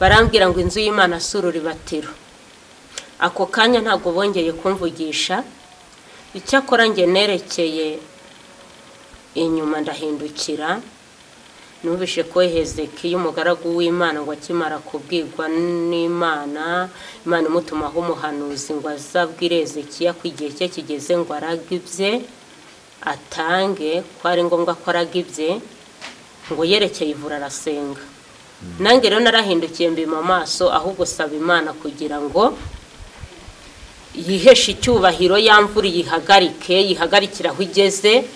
Barambwira ngo inzu y'Imana si ururibatiro. Ako kanya ntabwo bongeye kumvugisha. Icyakora njye nerekeye inyuma ndahindukira, numvise ko Hezekiya umugaragu w'Imana ngo akimara kubwirwa n'Imana, Imana imutumaho umuhanuzi ngo azabwire Hezekiya ko igihe cye kigeze ngo arage ibye atange, ko ari ngombwa ko araga ibye, ngo yerekeye ivura arasenga. Nanjye rero narahindukiye mbima amaso, ahubwo saba Imana kugira ngo yiheshe icyubahiro, ya mvura yihagarike, yihagarikire aho igeze.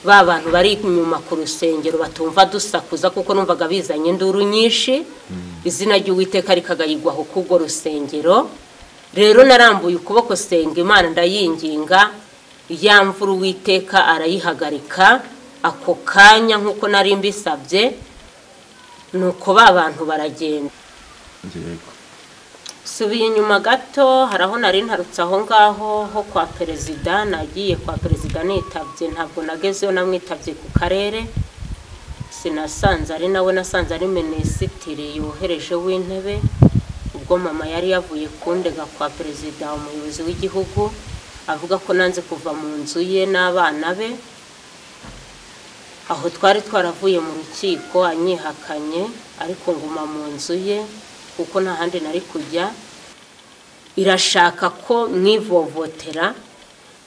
Ba bantu bari inyuma ku rusengero batumva dusakuza, kuko numvaga bizanye induru nyinshi, izina ry'Uwiteka rikagayigwaho k'urwo rusengero. Rero narambuye ukuboko senga Imana ndayinginga, ya mvura Uwiteka arayihagarika ako kanya nk'uko nari mbisabye. Nuko ba bantu baragenda. Subiye inyuma gato, hari aho nari ntarutse aho ngaho ho kwa perezida. Nagiye kwa perezida nitabye, ntabwo nagezeyo, namwitabye ku karere. Sinasanze ari nawe, nasanze ari minisitiri yohereje w'intebe. Ubwo mama yari yavuye kundega kwa perezida, umuyobozi w'igihugu, avuga ko nanze kuva mu nzu ye n'abana be. Aho twari twaravuye mu rukiko anyihakanye, ariko nguma mu nzu ye kuko nta handi nari kujya. Irashaka ko mwivovotera,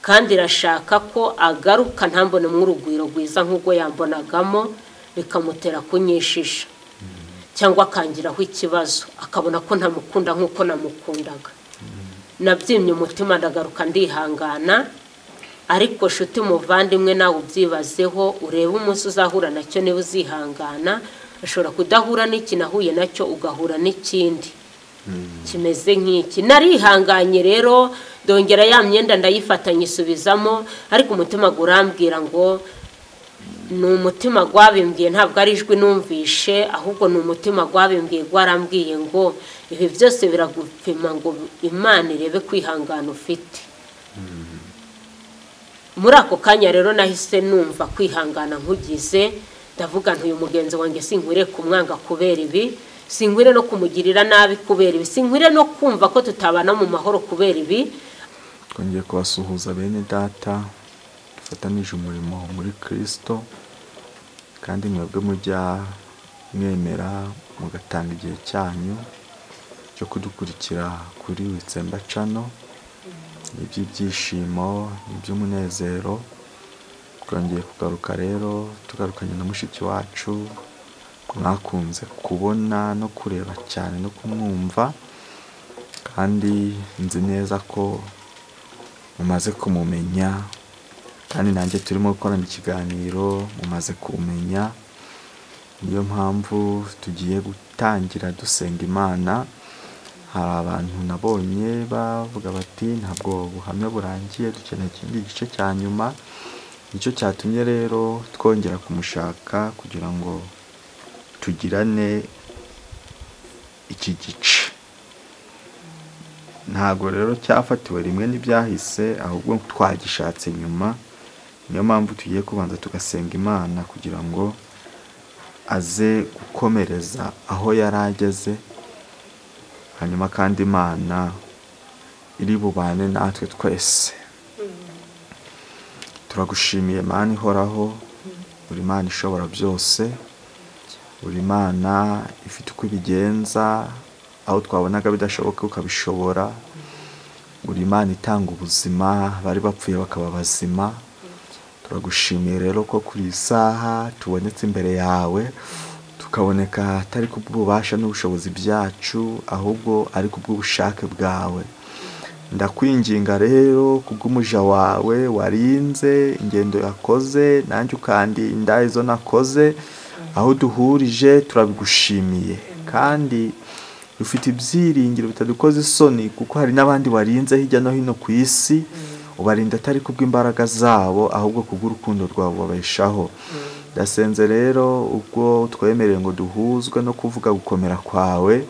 kandi irashaka ko agaruka ntambone mw'urugwiro rwiza nk'ubwo yambonagamo, bikamutera kunyishisha cyangwa akangiraho ikibazo, akabona ko ntamukunda nk'uko namukundaga. Nabyimye umutima ndagaruka ndihangana. Ariko shuti muvandimwe, nawe ubyibazeho, urebe umunsi uzahura nacyo niba uzihangana. Ushobora kudahura n'iki nahuye nacyo, ugahura n'ikindi kimeze nk'iki. Narihanganye rero, ndongera ya myenda ndayifatanya isubizamo, ariko umutima urambwira ngo ni umutima gwabimbwiye, ntabwo ari ijwi numvishe, ahubwo ni umutima gwabimbwiye, gwarambwiye ngo ibi byose biragupima ngo Imana irebe kwihangana ufite. Muri ako kanya rero nahise numva kwihangana nkugize, ndavuga nti uyu mugenzi wanjye sinkwiriye kumwanga kubera ibi, sinkwiriye no kumugirira nabi kubera ibi, sinkwiriye no kumva ko tutabana mu mahoro kubera ibi. Twongeye kubasuhuza bene data dufatanije umurimo muri Kristo, kandi mwebwe mujya mwemera mugatanga igihe cyanyu cyo kudukurikira kuri Witsemba Channel. Iby'ibyishimo, iby'umunezero. Twongeye kugaruka rero, tugarukanye na mushiki wacu mwakunze kubona no kureba cyane no kumwumva, kandi nzi neza ko mumaze kumumenya, kandi nanjye turimo gukorana ikiganiro mumaze kumenya. Niyo mpamvu tugiye gutangira dusenga Imana. Hari abantu nabonye bavuga bati ntabwo buhamya burangiye, dukeneye ikindi gice cya nyuma. Nicyo cyatumye rero twongera kumushaka kugira ngo tugirane iki gice. Ntabwo rero cyafatiwe rimwe n'ibyahise, ahubwo twagishatse nyuma. Niyo mpamvu tugiye kubanza tugasenga Imana kugira ngo aze gukomereza aho yari ageze, hanyuma kandi Imana iri bubane natwe twese. Turagushimiye Mana ihoraho, uri Imana ishobora byose, uri Imana ifite uko ibigenza, aho twabonaga bidashoboka ukabishobora. Uri Imana itanga ubuzima, bari bapfuye bakaba bazima. Turagushimiye rero ko kuri isaha tubonetse imbere yawe, tukaboneka atari kubw'ububasha n'ubushobozi byacu, ahubwo ari kubw'ubushake bwawe. Ndakwinginga rero kubw'umuja wawe warinze ingendo yakoze, nanjye ukandinda izo nakoze, aho duhurije turabigushimiye. Kandi dufite ibyiringiro bitadukoze isoni, kuko hari n'abandi warinze hirya no hino ku isi, ubarinda atari kubw'imbaraga zabo, ahubwo kubw'urukundo rwawe babeshaho. Ndasenze rero ubwo twemereye ngo duhuzwe no kuvuga gukomera kwawe,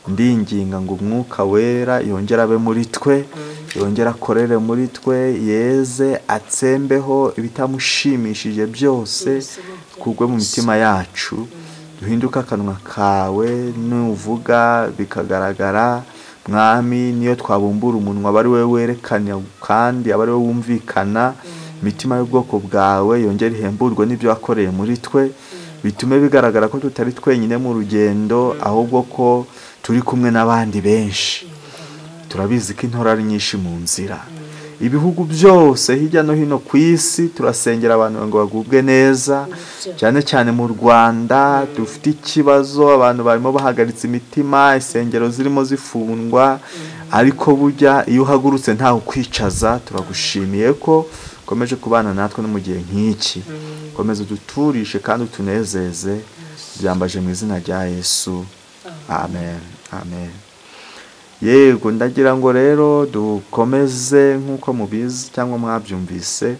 ndinginga ngo Umwuka Wera yongere abe muri twe, yongere akorere muri twe, yeze atsembeho ibitamushimishije byose kugwe mu mitima yacu. Duhinduke akanwa kawe, nuvuga bikagaragara. Mwami, niyo twabumbura umunwa aba ari wowe werekana kandi aba ari wowe wumvikana. Imitima y'ubwoko bwawe yongere ihemburwe n'ibyo wakoreye muri twe, bitume bigaragara ko tutari twenyine mu rugendo, ahubwo ko turi kumwe n'abandi benshi. Turabizi ko intore ari nyinshi mu nzira. Ibihugu byose hirya no hino ku isi turasengera abantu ngo bagubwe neza, cyane cyane mu Rwanda dufite ikibazo, abantu barimo bahagaritse imitima, insengero zirimo zifungwa, ariko burya iyo uhagurutse ntawe ukwicaza. Turagushimiye ko ukomeje kubana natwe no mu gihe nk'iki. Komeza uduturishe kandi utunezeze. Byambaje mu izina rya Yesu, amen, amen. Yego, ndagira ngo rero dukomeze nk'uko mubizi cyangwa mwabyumvise.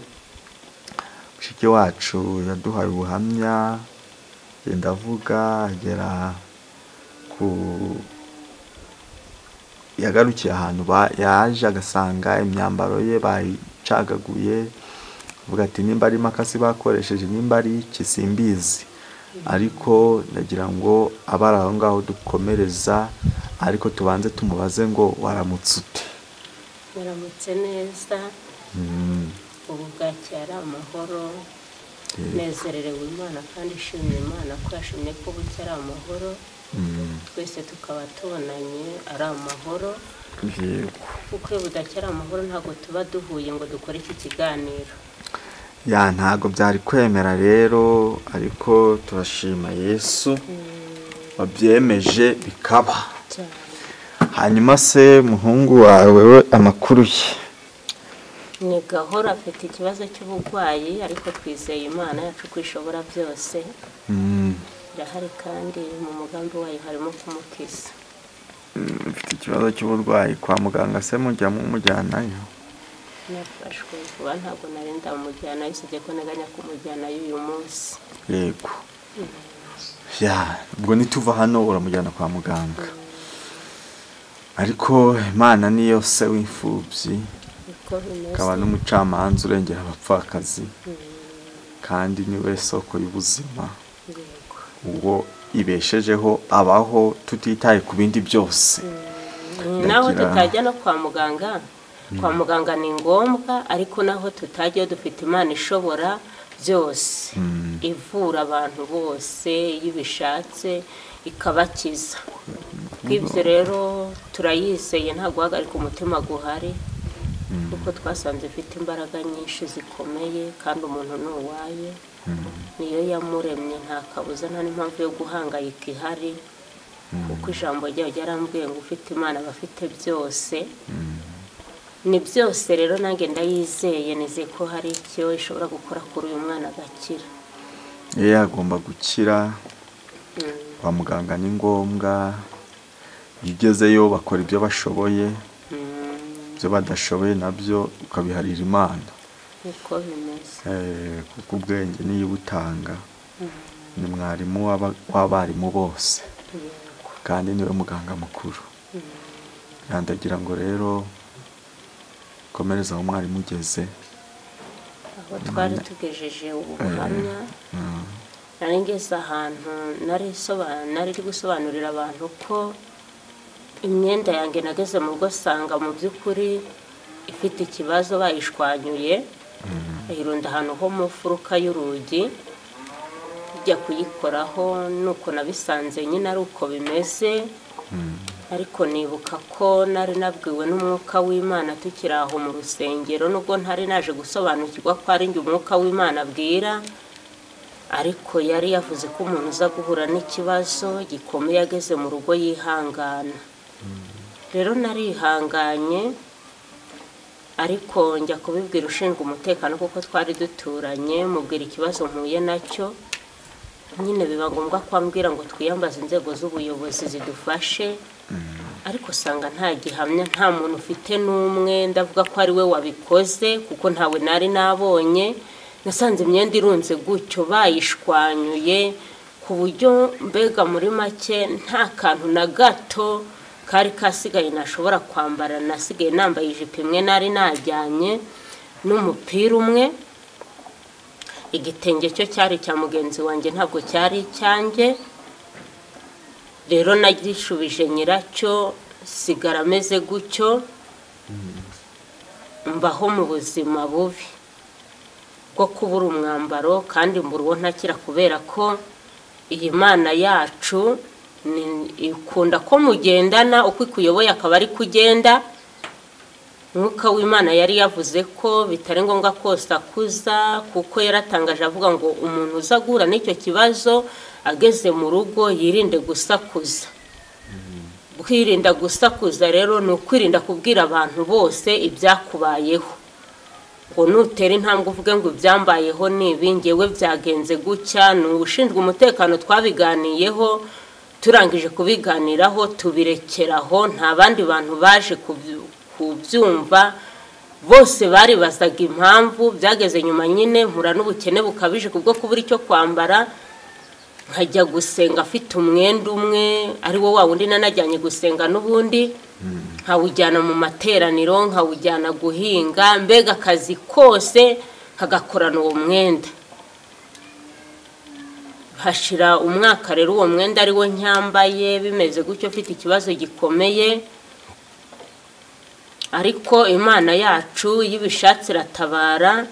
Mushiki wacu yaduhaye ubuhamya, genda avuga agera ku yagarukiye ahantu yaje agasanga imyambaro ye bayicagaguye, avuga ati nimba ari makasi bakoresheje, nimba ari iki simbizi, ariko ndagira ngo abari aho ngaho dukomereza, ariko tubanze tumubaze ngo waramutse ute? Waramutse neza. Ubu bwakeye ari amahoro, nezererewe Imana kandi ishimye Imana ko yashimye ko bucya ari amahoro, twese tukaba tubonanye ari amahoro. Kuko iyo budakeye ari amahoro ntabwo tuba duhuye ngo dukore iki kiganiro. Ya, ntabwo byari kwemera rero, ariko turashima Yesu wabyemeje bikaba. Hanyuma se muhungu wawe we amakuru ye? Ni gahoro, afite ikibazo cy'uburwayi, ariko twizeye Imana yacu ko ishobora byose. Irahari kandi mu mugambi wayo harimo kumukiza. Afite ikibazo cy'uburwayi, kwa muganga se mujya mumujyanayo? Nafashwe vuba, ntabwo nari ndamujyanayo, usibye ko nteganya kumujyanayo uyu munsi. Yego. Ya, ubwo nituva hano uramujyana kwa muganga. Ariko Imana niyo se w'imfubyi, akaba n'umucamanza urengera abapfakazi, kandi niwe soko y'ubuzima. Uwo ibeshejeho abaho tutitaye ku bindi byose. Naho tutajya no kwa muganga, kwa muganga ni ngombwa, ariko naho tutajya dufite Imana ishobora byose, ivura abantu bose iyo ibishatse ikabakiza. Ibyo rero turayizeye, nta guhagarika umutima guhari, kuko twasanze ifite imbaraga nyinshi zikomeye, kandi umuntu ni uwayo, niyo yamuremye, nta kabuza, nta n'impamvu yo guhangayika ihari, kuko ijambo ryayo ryarambwiye ngo ufite Imana aba afite byose. Ni byose rero nanjye ndayizeye, nizeye ko hari icyo ishobora gukora kuri uyu mwana agakira. Ye, agomba gukira. Kwa muganga ni ngombwa, iyo ugezeyo bakora ibyo bashoboye, ibyo badashoboye nabyo ukabiharira Imana. Niko bimeze. Kuko ubwenge niyo ubutanga, ni mwarimu w'abarimu bose, kandi niwe muganga mukuru. Ndagira ngo rero komereza aho mwarimu ugeze. Aho twari tugejeje ubuhamya, nari ngeze ahantu nari gusobanurira abantu ko imyenda yanjye nageze mu rugo sanga mu by'ukuri ifite ikibazo, bayishwanyuye ayirunda ahantu ho mu mfuruka y'urugi, njya kuyikoraho nuko nabisanze nyine ari uko bimeze. Ariko nibuka ko nari nabwiwe n'umwuka w'Imana tukiri aho mu rusengero, nubwo ntari naje gusobanukirwa ko ari njye umwuka w'Imana abwira, ariko yari yavuze ko umuntu uza guhura n'ikibazo gikomeye ageze mu rugo yihangana. Rero narihanganye, ariko njya kubibwira ushinzwe umutekano kuko twari duturanye, mubwira ikibazo mpuye nacyo. Nyine biba ngombwa ko ambwira ngo twiyambaze inzego z'ubuyobozi zidufashe, ariko usanga nta gihamya, nta muntu ufite n'umwe ndavuga ko ari we wabikoze, kuko ntawe nari nabonye. Nasanze imyenda irunze gutyo bayishwanyuye, ku buryo mbega muri make nta kantu na gato kari kasigaye nashobora kwambara. Nasigaye nambaye ijipo imwe nari najyanye n'umupira umwe, igitenge cyo cyari cya mugenzi wanjye ntabwo cyari icyanjye. Rero nagishubije nyiracyo, sigara ameze gutyo, mbaho mu buzima bubi bwo kubura umwambaro, kandi mbura uwo ntakira, kubera ko iyi Mana yacu ikunda ko mugendana, uko ikuyoboye akaba ari kugenda. Mwuka w'Imana yari yavuze ko bitari ngombwa ko sakuza, kuko yaratangaje avuga ngo umuntu uza guhura n'icyo kibazo ageze mu rugo yirinde gusakuza. Kwirinda gusakuza rero ni ukwirinda kubwira abantu bose ibyakubayeho, ngo nutera intambwe uvuge ngo ibyambayeho ni ibi, ngewe byagenze gutya. Ni ushinzwe umutekano twabiganiyeho, turangije kubiganiraho tubirekeraho, nta bandi bantu baje kubyumva, bose baribazaga impamvu. Byageze nyuma nyine mpura n'ubukene bukabije kubwo kubura icyo kwambara, nkajya gusenga afite umwenda umwe ari wo wa wundi nanajyanye gusenga n'ubundi, nkawujyana mu materaniro, nkawujyana guhinga, mbega akazi kose nkagakorana uwo mwenda. Hashira umwaka rero uwo mwenda ari wo nyambaye bimeze gutyo, mfite ikibazo gikomeye. Ariko Imana yacu y'ibishatse iratabara.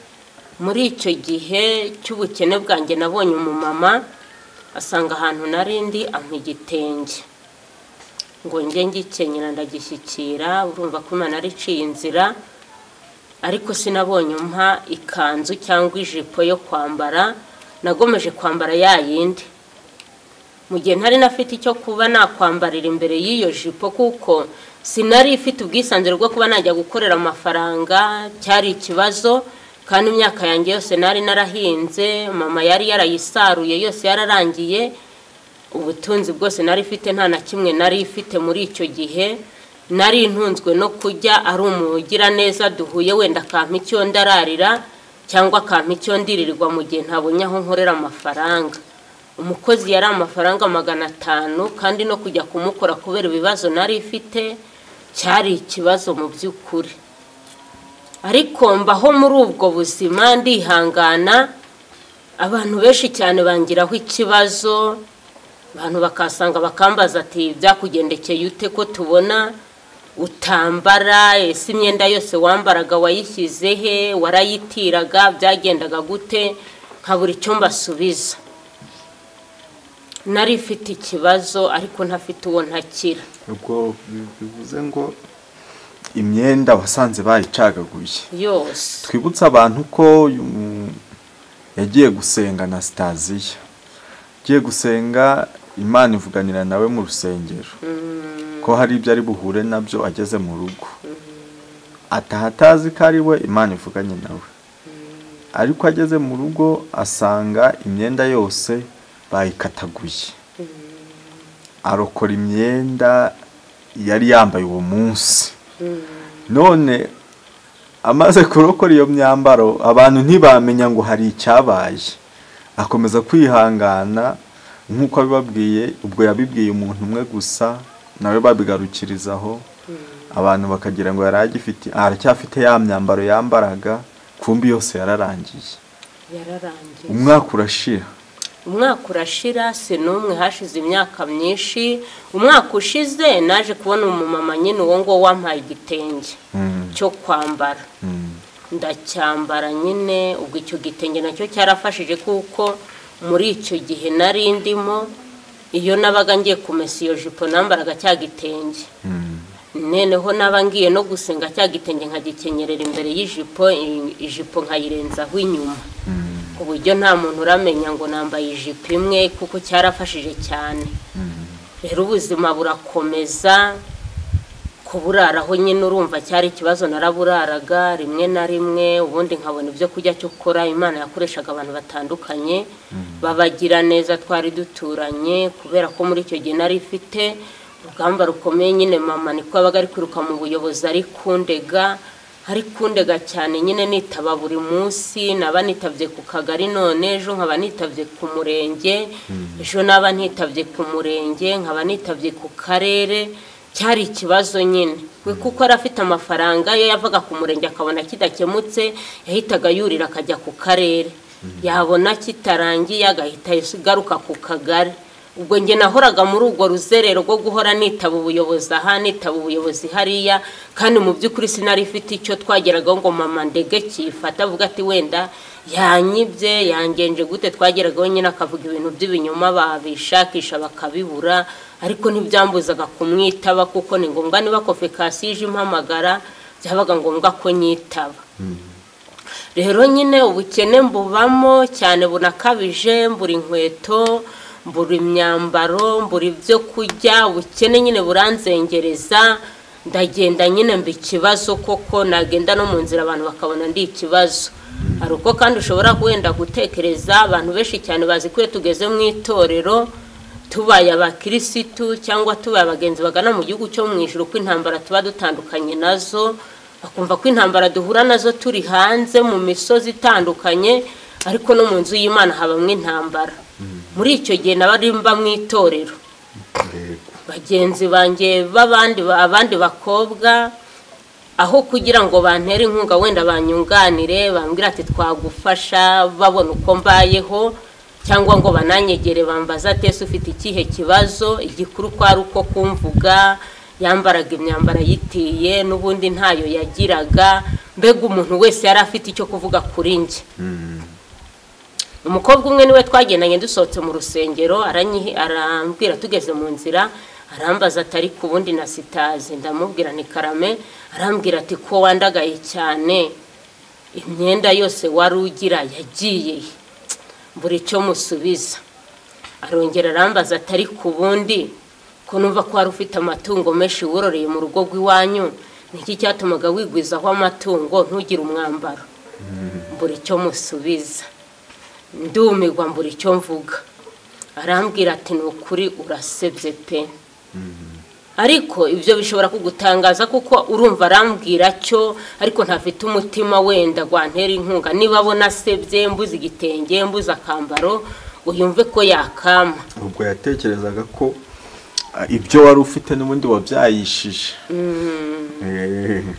Muri icyo gihe cy'ubukene bwanjye nabonye umumama asanga ahantu narindi ampa igitenge ngo njye ngikenyera, ndagishyikira. Urumva ko Imana yari iciye inzira, ariko sinabonye umpa ikanzu cyangwa ijipo yo kwambara, nagomeje kwambara ya yindi mu gihe ntari nafite icyo kuba nakwambarira imbere y'iyo jipo, kuko sinari ifite ubwisanzure bwo kuba najya gukorera amafaranga, cyari ikibazo. Kandi imyaka yanjye yose nari narahinze, mama yari yarayisaruye yose yararangiye, ubutunzi bwose nari ifite nta na kimwe nari ifite muri icyo gihe. Nari ntunzwe no kujya ari umugira neza duhuye wenda akampa icyo ndararira cyangwa akampa icyo ndirirwa mu gihe ntabonye aho nkorera amafaranga. Umukozi yari amafaranga 500, kandi no kujya kumukora kubera ibibazo nari ifite cyari ikibazo mu by'ukuri. Ariko mbaho muri ubwo buzima ndihangana. Abantu benshi cyane bangiraho ikibazo, abantu bakasanga bakambaza ati byakugendekeye ute ko tubona utambara, ese imyenda yose wambaraga wayishyize he, warayitiraga, byagendaga gute? Nkabura icyo mbasubiza. Nari mfite ikibazo ariko ntafite uwo ntakira. Ubwo bivuze ngo imyenda wasanze bayicagaguye yose. Twibutse abantu ko yagiye gusenga na Sitaziya, agiye gusenga Imana ivuganira nawe mu rusengero ko hari ibyo ari buhure nabyo ageze mu rugo, ataha atazi ko ari we Imana ivuganye nawe. Ariko ageze mu rugo asanga imyenda yose bayikataguye, arokora imyenda yari yambaye uwo munsi. None amaze kurokora iyo myambaro abantu ntibamenya ngo hari icyabaye, akomeza kwihangana nk'uko abibabwiye. Ubwo yabibwiye umuntu umwe gusa, nawe babigarukirizaho, abantu bakagira ngo yaragifite, aracyafite ya myambaro yambaraga, kumbi yose yararangiye. Umwaka urashira, umwaka urashira, si n'umwe, hashize imyaka myinshi. Umwaka ushize naje kubona umumama nyine uwo ngo wampaye igitenge cyo kwambara, ndacyambara nyine. Ubwo icyo gitenge nacyo cyarafashije, kuko muri icyo gihe nari ndimo, iyo nabaga ngiye kumesa iyo jipo nambaraga cya gitenge, noneho naba ngiye no gusenga cya gitenge nkagikenyerera imbere y'ijipo, ijipo nkayirenzaho inyuma, ku buryo nta muntu uramenya ngo nambaye ijipo imwe, kuko cyarafashije cyane. Rero ubuzima burakomeza. Kuburaraho nyine urumva cyari ikibazo, naraburaraga rimwe na rimwe, ubundi nkabona ibyo kurya cyo gukora. Imana yakoreshaga abantu batandukanye babagira neza twari duturanye, kubera ko muri icyo gihe nari ifite urugamba rukomeye nyine. Mama niko yabaga ari kwiruka mu buyobozi, ari kundega, ari kundega cyane nyine, nitaba buri munsi. Naba nitabye ku kagari none ejo nkaba nitabye ku murenge, ejo naba nitabye ku murenge nkaba nitabye ku karere. Cyari ikibazo nyine we, kuko yari afite amafaranga yo yavaga ku murenge akabona kidakemutse yahitaga yurira akajya ku karere, yabona kitarangiye agahita agaruka ku kagari. Ubwo njye nahoraga muri urwo ruzerero rwo guhora nitaba ubuyobozi aha, nitaba ubuyobozi hariya, kandi mu by'ukuri sinari ifite icyo twageragaho ngo mama ndege kifata avuga ati wenda yanyibye yangenje gute. Twageragaho nyine akavuga ibintu by'ibinyoma babishakisha bakabibura, ariko ntibyambuzaga kumwitaba kuko ni ngombwa niba konfekasiyo ije impamagara byabaga ngombwa ko nyitaba. Rero nyine ubukene mbubamo cyane bunakabije, mbura inkweto, mbura imyambaro, mbura ibyo kurya, ubukene nyine buranzengereza. Ndagenda nyine mba ikibazo koko, nagenda no mu nzira abantu bakabona ndi ikibazo. Hari uko kandi ushobora wenda gutekereza, abantu benshi cyane bazi ko iyo tugeze mu itorero tubaye abakirisitu cyangwa tubaye abagenzi bagana mu gihugu cyo mu ijuru ko intambara tuba dutandukanye nazo, bakumva ko intambara duhura nazo turi hanze mu misozi itandukanye, ariko no mu nzu y'Imana habamwe intambara. Muri icyo gihe nabari mba mu itorero, bagenzi banjye b'abandi abandi bakobwa, aho kugira ngo bantere inkunga wenda banyunganire bambwira ati twagufasha, babona uko mbayeho, cyangwa ngo bananyegere bambaza ati ese ufite ikihe kibazo, igikuru ko ari uko kumvuga, yambaraga imyambaro yitiye n'ubundi ntayo yagiraga, mbega umuntu wese yari afite icyo kuvuga kuri njye. Umukobwa umwe niwe twagendanye dusohotse mu rusengero, arambwira tugeze mu nzira, arambaza ati ariko ubundi na sitazi, ndamubwira ni karame, arambwira ati ko wandagaye cyane, imyenda yose wari ugira yagiye, mbura icyo musubiza. Arongera arambaza ati ariko ubundi ko numva ko wari ufite amatungo menshi wororeye mu rugo rw'iwanyu, niki cyatumaga wigwizaho amatungo ntugire umwambaro? Mbura icyo musubiza, ndumirwa, mbura icyo mvuga. Arambwira ati ni ukuri urasebye pe. Ariko ibyo bishobora kugutangaza kuko urumva arambwira cyo, ariko ntafite umutima wenda gwantera inkunga, niba abona asebye mbuze igitenge mbuze akambaro ngo yumve ko yakama. Ubwo yatekerezaga ko ibyo wari ufite n'ubundi wabyayishije.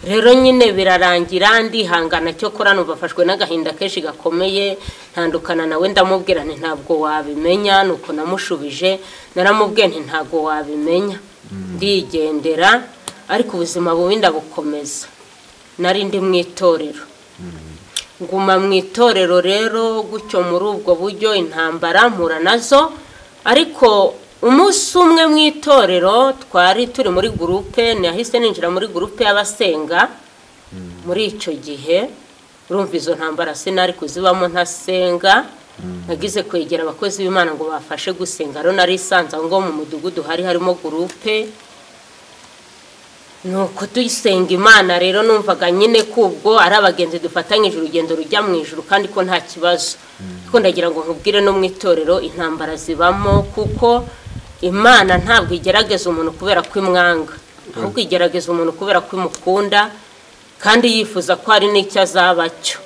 Rero nyine birarangira ndihangana, cyo kora numva afashwe n'agahinda kenshi gakomeye, ntandukana nawe ndamubwira nti ntabwo wabimenya, nuko namushubije naramubwiye nti ntabwo wabimenya, ndigendera. Ariko ubuzima bubi ndabukomeza, nari ndi mu itorero, nguma mu itorero rero gutyo muri ubwo buryo intambara mpura nazo. Ariko umunsi umwe mu itorero twari turi muri gurupe, nahise ninjira muri gurupe y'abasenga. Muri icyo gihe urumva izo ntambara sinari kuzibamo ntasenga, nagize kwegera abakozi b'Imana ngo bafashe gusenga. Rero nari isanze aho ngaho mu mudugudu hari harimo gurupe, nuko tuyisenga Imana. Rero numvaga nyine ko ubwo ari abagenzi dufatanyije urugendo rujya mu ijuru kandi ko nta kibazo. Ariko ndagira ngo nkubwire no mu itorero intambara zibamo, kuko Imana ntabwo igerageza umuntu kubera ko imwanga, ahubwo igerageza umuntu kubera ko imukunda kandi yifuza ko hari n'icyo azaba cyo.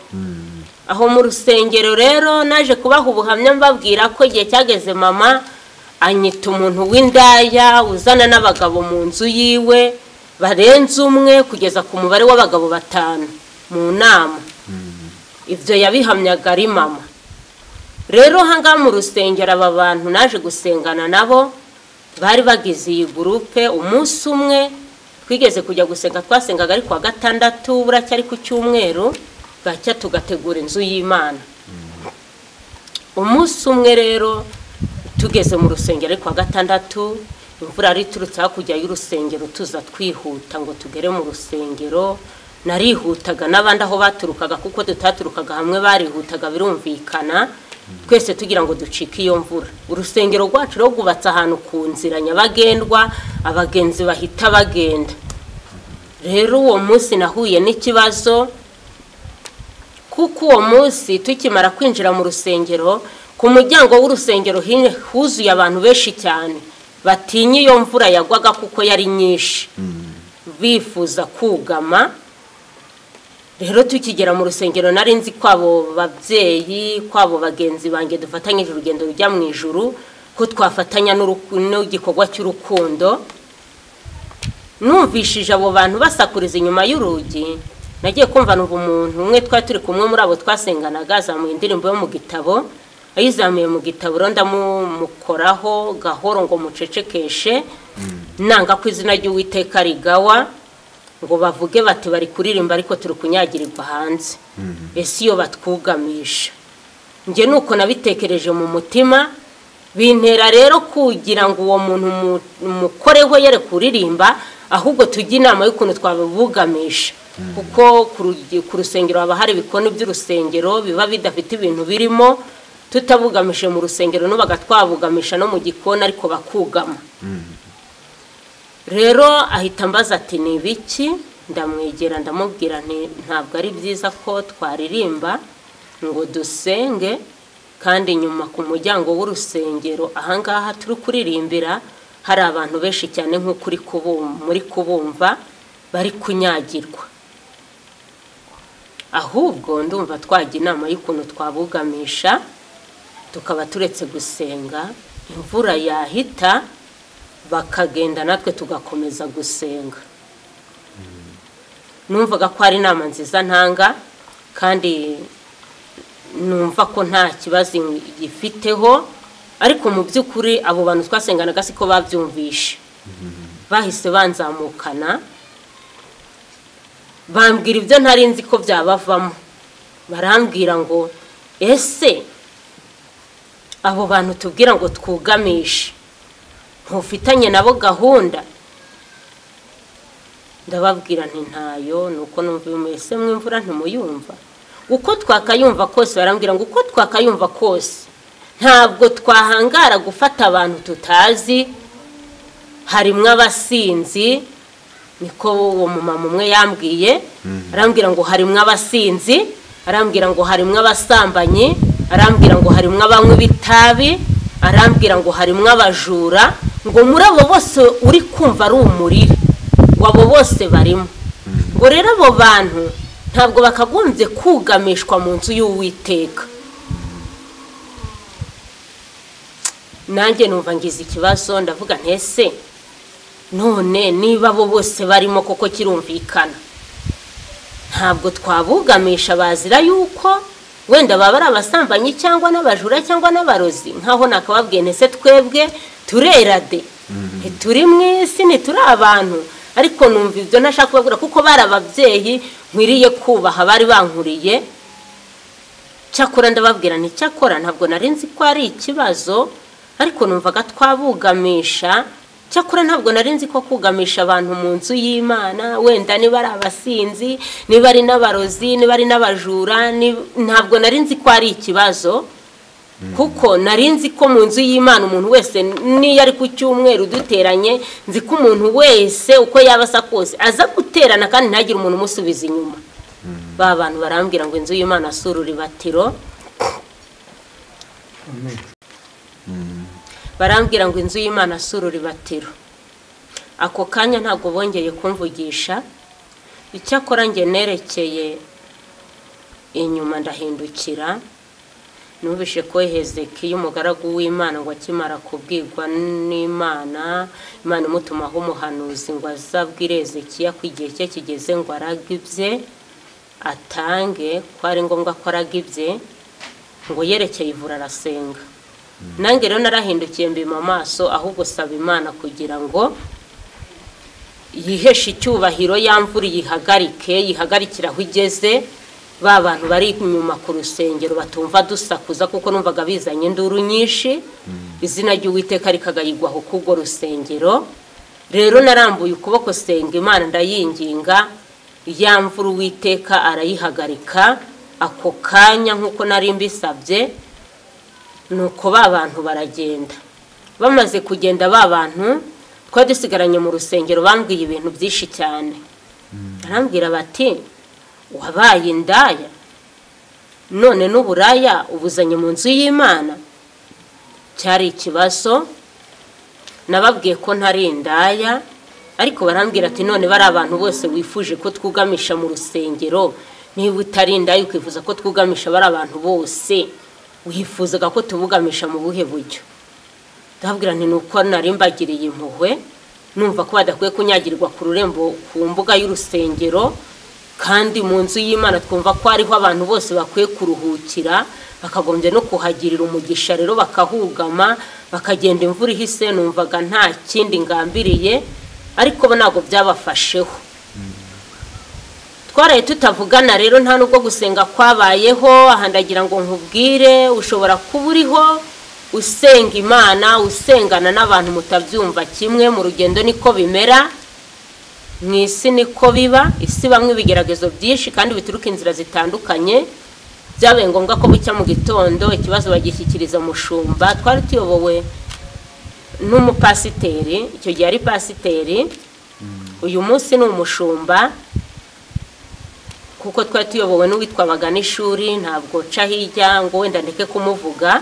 Aho mu rusengero rero naje kubaha ubuhamya mbabwira ko igihe cyageze mama anyita umuntu w'indaya uzana n'abagabo mu nzu yiwe barenze umwe, kugeza ku mubare w'abagabo 5 mu nama. Ibyo yabihamyaga ari mama. Rero hanga mu rusengero aba bantu naje gusengana nabo bari bagize iyi gurupe. Umunsi umwe twigeze kujya gusenga, twasengaga ari kuwa gatandatu buracyari ku cyumweru, bwacya tugategura inzu y'Imana. Umunsi umwe rero tugeze mu rusengero ari kuwa gatandatu, imvura yari iturutse hakurya y'urusengero, tuza twihuta ngo tugere mu rusengero. Narihutaga n'abandi aho baturukaga, kuko tutaturukaga hamwe barihutaga birumvikana, twese tugira ngo ducike iyo mvura. Urusengero rwacu rwo rwubatse ahantu ku nzira nyabagendwa, abagenzi bahita bagenda. Rero uwo munsi nahuye n'ikibazo, kuko uwo munsi tukimara kwinjira mu rusengero, ku muryango w'urusengero huzuye abantu benshi cyane batinya iyo mvura yagwaga kuko yari nyinshi, bifuza kugama. Rero tukigera mu rusengero nari nzi ko abo babyeyi, ko abo bagenzi banjye dufatanyije urugendo rujya mu ijuru, ko twafatanya n'igikorwa cy'urukundo. Numvishije abo bantu basakuriza inyuma y'urugi, nagiye kumva numva umuntu umwe twari turi kumwe muri abo twasenganaga azamuye indirimbo yo mu gitabo, Ayizamuye mu gitabo rero ndamukoraho gahoro ngo mucecekeshe, nanga ko izina ry'Uwiteka rigawa ngo bavuge bati bari kuririmba ariko turi kunyagirirwa hanze. Ese iyo batwugamisha? Njye nuko nabitekereje mu mutima, bintera rero kugira ngo uwo muntu mukoreho yere kuririmba, ahubwo tujye inama y'ukuntu twabubugamisha. Kuko ku rusengero haba hari ibikoni by'urusengero biba bidafite ibintu birimo, tutabugamishe mu rusengero nubaga twabugamisha no mu gikoni ariko bakugama. Rero ahita ambaza ati ni ibiki? Ndamwegera ndamubwira nti ntabwo ari byiza ko twaririmba ngo dusenge, kandi nyuma ku muryango w'urusengero ahangaha turi kuririmbira hari abantu benshi cyane nk'uko muri kubumva bari kunyagirwa. Ahubwo ndumva twajya inama y'ukuntu twabugamisha tukaba turetse gusenga, imvura yahita bakagenda natwe tugakomeza gusenga. Numvaga ko ari inama nziza ntanga, kandi numva ko nta kibazo gifiteho, ariko mu by'ukuri abo bantu twasenganaga siko babyumvishe. Bahise banzamukana bambwira ibyo ntari nzi ko byabavamo. Barambwira ngo ese abo bantu tubwira ngo twugamishe ntufitanye nabo gahunda? Ndababwira nti ntayo, nuko numva mwese mwimvura ntimuyumva. Uko twakayumva kose, barambwira ngo uko twakayumva kose ntabwo twahangara gufata abantu tutazi, harimwo abasinzi. Niko uwo mumama umwe yambwiye, arambwira ngo harimwo abasinzi, arambwira ngo harimwo abasambanyi, arambwira ngo harimwo abanywi b'itabi, arambwira ngo harimwo abajura, ngo muri abo bose uri kumva ari umurire, ngo abo bose barimo. Ngo rero abo bantu ntabwo bakagombye kugamishwa mu nzu y'Uwiteka. Nanjye numva ngize ikibazo, ndavuga ntese none niba abo bose barimo koko kirumvikana, ntabwo twabugamisha bazira yuko wenda baba ari abasambanyi cyangwa n'abajura cyangwa n'abarozi. Nkaho nakababwiye ntese twebwe turera de, ntituri mu isi, ntituri abantu. Ariko numva ibyo ntashaka kubabwira kuko bari ababyeyi nkwiriye kubaha, bari bankuriye. Cyakora ndababwira nti cyakora ntabwo nari nzi ko ari ikibazo, ariko numvaga twabugamisha. Cyakora ntabwo nari nzi ko kugamisha abantu mu nzu y'Imana, wenda niba ari abasinzi, niba ari n'abarozi, niba ari n'abajura, ntabwo nari nzi ko ari ikibazo. Kuko nari nzi ko mu nzu y'Imana umuntu wese niyo ari ku cyumweru duteranye, nzi ko umuntu wese uko yaba asa kose aza guterana kandi ntagire umuntu umusubiza inyuma. Ba bantu barambwira ngo inzu y'Imana si ururibatiro. Barambwira ngo inzu y'Imana si ururibatiro. Ako kanya ntabwo bongeye kumvugisha. Icyakora njye nerekeye inyuma ndahindukira, numvise ko Hezekiya umugaragu w'Imana ngo akimara kubwirwa n'Imana, Imana imutumaho umuhanuzi ngo azabwire Hezekiya ko igihe cye kigeze ngo arage ibye atange, ko ari ngombwa ko araga ibye, ngo yerekeye ivura arasenga. Nange rero narahindukiye mbima amaso, ahubwo saba Imana kugira ngo yiheshe icyubahiro, ya mvura yihagarike, yihagarikira aho igeze. Ba bantu bari inyuma ku rusengero batumva dusakuza, kuko numvaga bizanye induru nyinshi, izina ry'Uwiteka rikagayigwaho k'urwo rusengero. Rero narambuye ukuboko senga Imana ndayinginga, ya mvura Uwiteka arayihagarika ako kanya nk'uko nari mbisabye. Nuko ba bantu baragenda. Bamaze kugenda ba bantu twari dusigaranye mu rusengero bambwiye ibintu byinshi cyane. Barambwira bati wabaye indaya none n'uburaya ubuzanye mu nzu y'Imana. Cyari ikibazo. Nababwiye ko ntari indaya, ariko barambwira ati none bari abantu bose wifuje ko twugamisha mu rusengero, niba utari indaya ukifuza ko twugamisha bari abantu bose, wifuzaga ko tubugamisha mu buhe buryo? Ndababwira nti nuko nari mbagiriye impuhwe, numva ko badakwiye kunyagirwa ku rurembo ku mbuga y'urusengero, Kandi mu nzu y'Imana twumva ko hariho abantu bose bakwiye kuruhukira, bakagombye no kuhagirira umugisha, rero bakahugama bakagenda imvura ihise. Numvaga nta kindi ngambiriye, ariko bo ntabwo byabafasheho. Twaraye tutavugana rero, nta nubwo gusenga kwabayeho. Aha ndagira ngo nkubwire, ushobora kuba uriho usenga Imana, usengana n'abantu mutabyumva kimwe. Mu rugendo niko bimera, mu isi niko biba. Isi bamwe ibigeragezo byinshi kandi bituruka inzira zitandukanye. Byabaye ngombwa ko bucya mu gitondo ikibazo bagishyikiriza umushumba. Twari tuyobowe n'umupasiteri, icyo gihe ari pasiteri, uyu munsi ni umushumba, kuko twari tuyobowe n'uwitwa Baganishuri. Ntabwo nca hirya ngo wenda ndeke kumuvuga,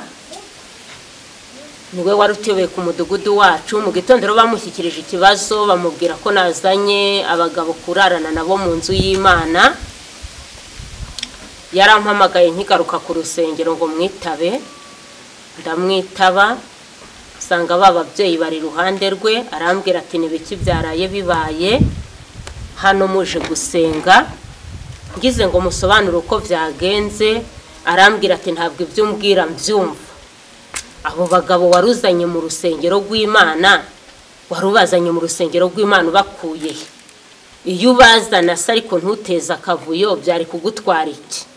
niwe wari utuyoboye ku mudugudu wacu. Mu gitondo rero bamushyikirije ikibazo, bamubwira ko nazanye abagabo kurarana nabo mu nzu y'Imana. Yarampamagaye nkigaruka ku rusengero ngo mwitabe, ndamwitaba, usanga ba babyeyi bari iruhande rwe. Arambwira ati ni biki byaraye bibaye hano muje gusenga? Ngize ngo musobanure uko byagenze, arambwira ati ntabwo ibyo umbwira mbyumva. Abo bagabo waruzanye mu rusengero rw'Imana, warubazanye mu rusengero rw'Imana ubakuye he? Iyo ubazana se ariko ntuteze akavuyo, byari kugutwara iki?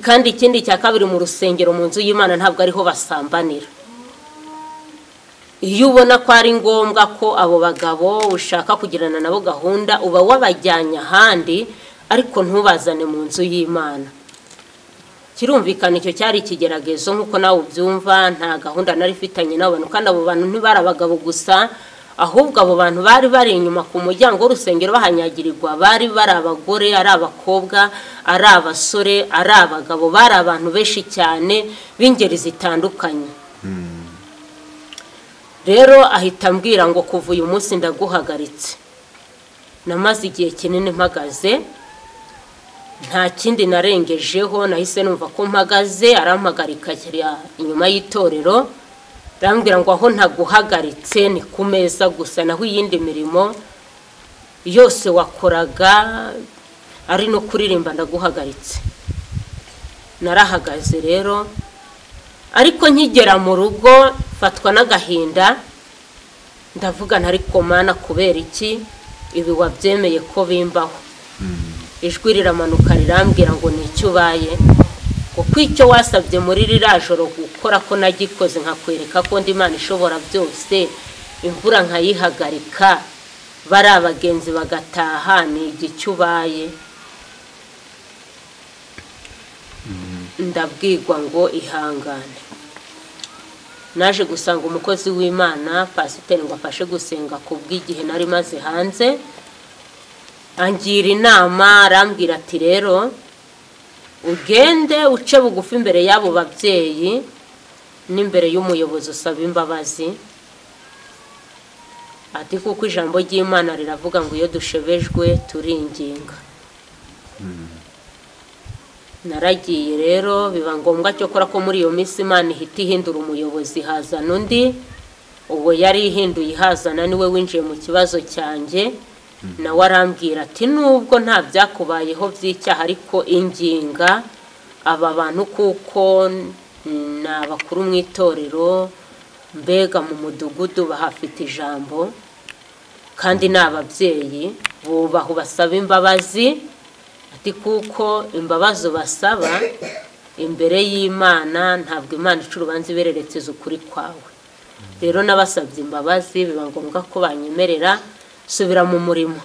Kandi ikindi cya kabiri, mu rusengero mu nzu y'Imana ntabwo ariho basambanira. Iyo ubona ko ari ngombwa ko abo bagabo ushaka kugirana nabo gahunda, uba wabajyanye ahandi, ariko ntubazane mu nzu y'Imana. Kirumvikana icyo cyari ikigeragezo nk'uko nawe ubyumva. Nta gahunda nari ifitanye n'abo bantu, kandi abo bantu ntibari abagabo gusa, ahubwo abo bantu bari bari inyuma ku muryango w'urusengero bahanyagirirwa, bari bari abagore, ari abakobwa, ari abasore, ari abagabo, bari abantu benshi cyane b'ingeri zitandukanye. Rero ahita ambwira ngo kuva uyu munsi ndaguhagaritse. Namaze igihe kinini mpagaze, nta kindi narengejeho, nahise numva ko mpagaze. Arampagarika inyuma y'itorero, arambwira ngo aho ntaguhagaritse ni ku meza gusa, naho iyindi mirimo yose wakoraga ari no kuririmba ndaguhagaritse. Narahagaze rero, ariko nkigera mu rugo mfatwa n'agahinda, ndavuga ariko Mana kubera iki ibi wabyemeye ko bimbaho? Ijwi riramanuka rirambwira ngo nicyo ubaye, kuko icyo wasabye muri ririya joro gukora ko nagikoze, nkakwereka ko ndi Imana ishobora byose, imvura nkayihagarika, bari abagenzi bagataha, ni igicyo ubaye? Ndabwirwa ngo ihangane. Naje gusanga umukozi w'Imana pasiteri ngo afashe gusenga ku bw'igihe nari maze hanze, angira inama, arambwira ati rero ugende uce bugufi imbere y'abo babyeyi n'imbere y'umuyobozi usaba imbabazi, ati kuko ijambo ry'Imana riravuga ngo iyo dushebejwe turinginga. Naragiye rero, biba ngombwa cyokora ko muri iyo minsi Imana ihita ihindura umuyobozi hazana undi. Uwo yari ihinduye ihazana niwe winjiye mu kibazo cyanjye, nawe arambwira ati nubwo nta byakubayeho by'icyaha, ariko inginga aba bantu kuko ni abakuru mu itorero, mbega mu mudugudu bahafite ijambo, kandi ni ababyeyi, bubaha basaba imbabazi, ati kuko imbabazi basaba imbere y'Imana ntabwo Imana ica urubanza ibererekeza ukuri kwawe. Rero nabasabye imbabazi, biba ngombwa ko banyemerera subira mu murimo.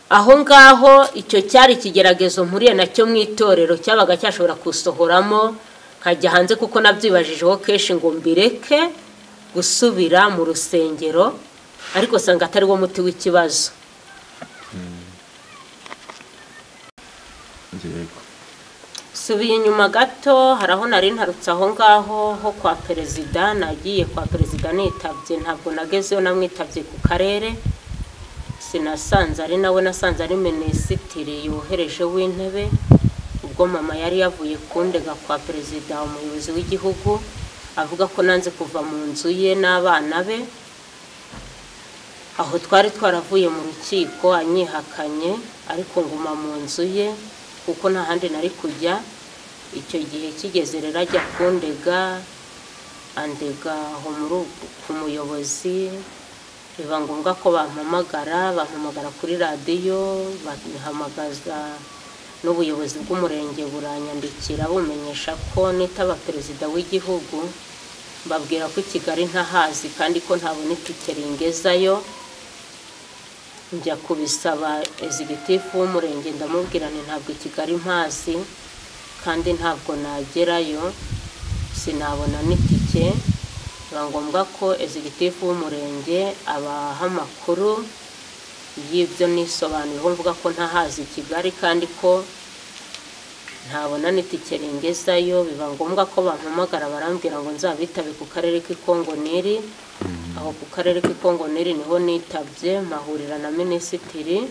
Aho ngaho icyo cyari ikigeragezo mpuriye nacyo mu itorero, cyabaga cyashobora kusohoramo nkajya hanze, kuko nabyibajijeho kenshi ngo mbireke gusubira mu rusengero, ariko usanga atari wo muti w'ikibazo. Subiye inyuma gato, hari aho nari ntarutse aho ngaho ho kwa perezida. Nagiye kwa perezida nitabye, ntabwo nagezeyo, namwitabye ku karere, sinasanze ari nawe, nasanze ari minisitiri yohereje w'intebe. Ubwo mama yari yavuye kundega kwa perezida, umuyobozi w'igihugu, avuga ko nanze kuva mu nzu ye n'abana be. Aho twari twaravuye mu rukiko anyihakanye, ariko nguma mu nzu ye kuko nta handi nari kujya. Icyo gihe kigeze rero ajya kundega, andega aho ku muyobozi, biba ngombwa ko bampamagara kuri radiyo, bahamagaza n'ubuyobozi bw'umurenge buranyandikira bumenyesha ko nitaba perezida w'igihugu, mbabwira ko i Kigali ntahazi kandi ko ntabona itike ringezayo. Njya kubisaba executive w'umurenge, ndamubwira nti ntabwo i Kigali mpazi kandi ntabwo nagerayo, sinabona n'itike. Biba ngombwa ko executive w'umurenge abaha amakuru y'ibyo nisobanuyeho, mvuga ko ntahazi i Kigali kandi ko ntabona n'itike ringezayo. Biba ngombwa ko bampamagara barambwira ngo nzabitabe ku karere k'Ikongo Nili. Aho ku karere k'Ikongo Nili niho nitabye, mpahurira na minisitiri.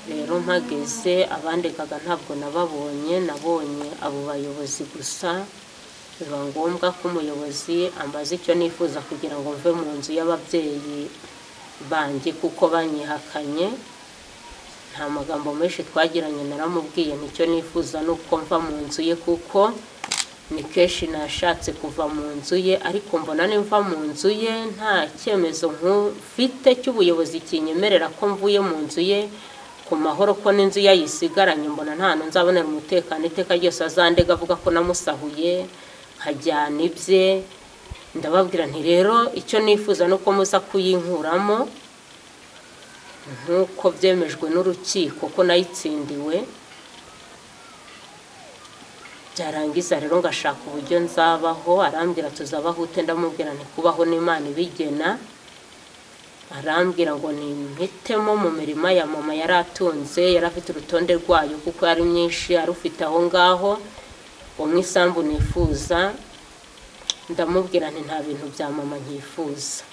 Rero mpageze abandegaga ntabwo nababonye, nabonye abo bayobozi gusa. Biba ngombwa ko umuyobozi ambaza icyo nifuza kugira ngo mve mu nzu y'ababyeyi banjye kuko banyihakanye. Nta magambo menshi twagiranye, naramubwiye nicyo nifuza nuko mva mu nzu ye, kuko ni kenshi nashatse kuva mu nzu ye, ariko mbona nimva mu nzu ye nta cyemezo mfite cy'ubuyobozi kinyemerera ko mvuye mu nzu ye ku mahoro, ko n'inzu yayisigaranye mbona nta hantu nzabonera umutekano iteka ryose azandega avuga ko namusahuye nkajyana ibye. Ndababwira nti rero icyo nifuza nuko muza kuyinkuramo nk'uko byemejwe n'urukiko ko nayitsindiwe. Byarangiza rero ngashaka uburyo nzabaho. Arambwira tuzabaho ute? Ndamubwira nti kubaho n'Imana ibigena. Arambwira ngo nimpitemo mu mirima ya mama yari atunze, yari afite urutonde rwayo kuko yari myinshi arufite aho ngaho, umwe isambu nifuza. Ndamubwira nti nta bintu bya mama nkifuza.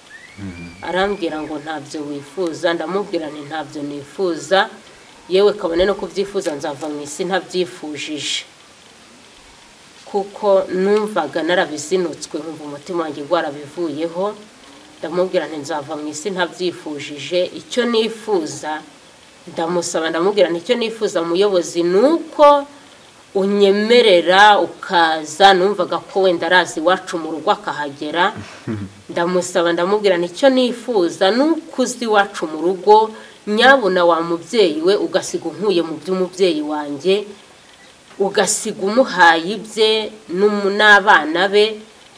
Arambwira ngo ntabyo wifuza? Ndamubwira nti ntabyo nifuza, yewe kabone no kubyifuza nzava mu isi ntabyifujije, kuko numvaga narabizinutswe, nkumva umutima wanjye gwarabivuyeho. Ndamubwira nti nzava mu isi ntabyifujije, icyo nifuza ndamusaba, ndamubwira nti icyo nifuza muyobozi nuko unyemerera ukaza. Numvaga ko wenda arazi iwacu mu rugo akahagera. Ndamusaba ndamubwira nti icyo nifuza nuko uzi iwacu mu rugo, nyabuna wa mubyeyi we ugasiga unkuye mu by'umubyeyi wanjye, ugasiga umuhaye ibye n'abana be,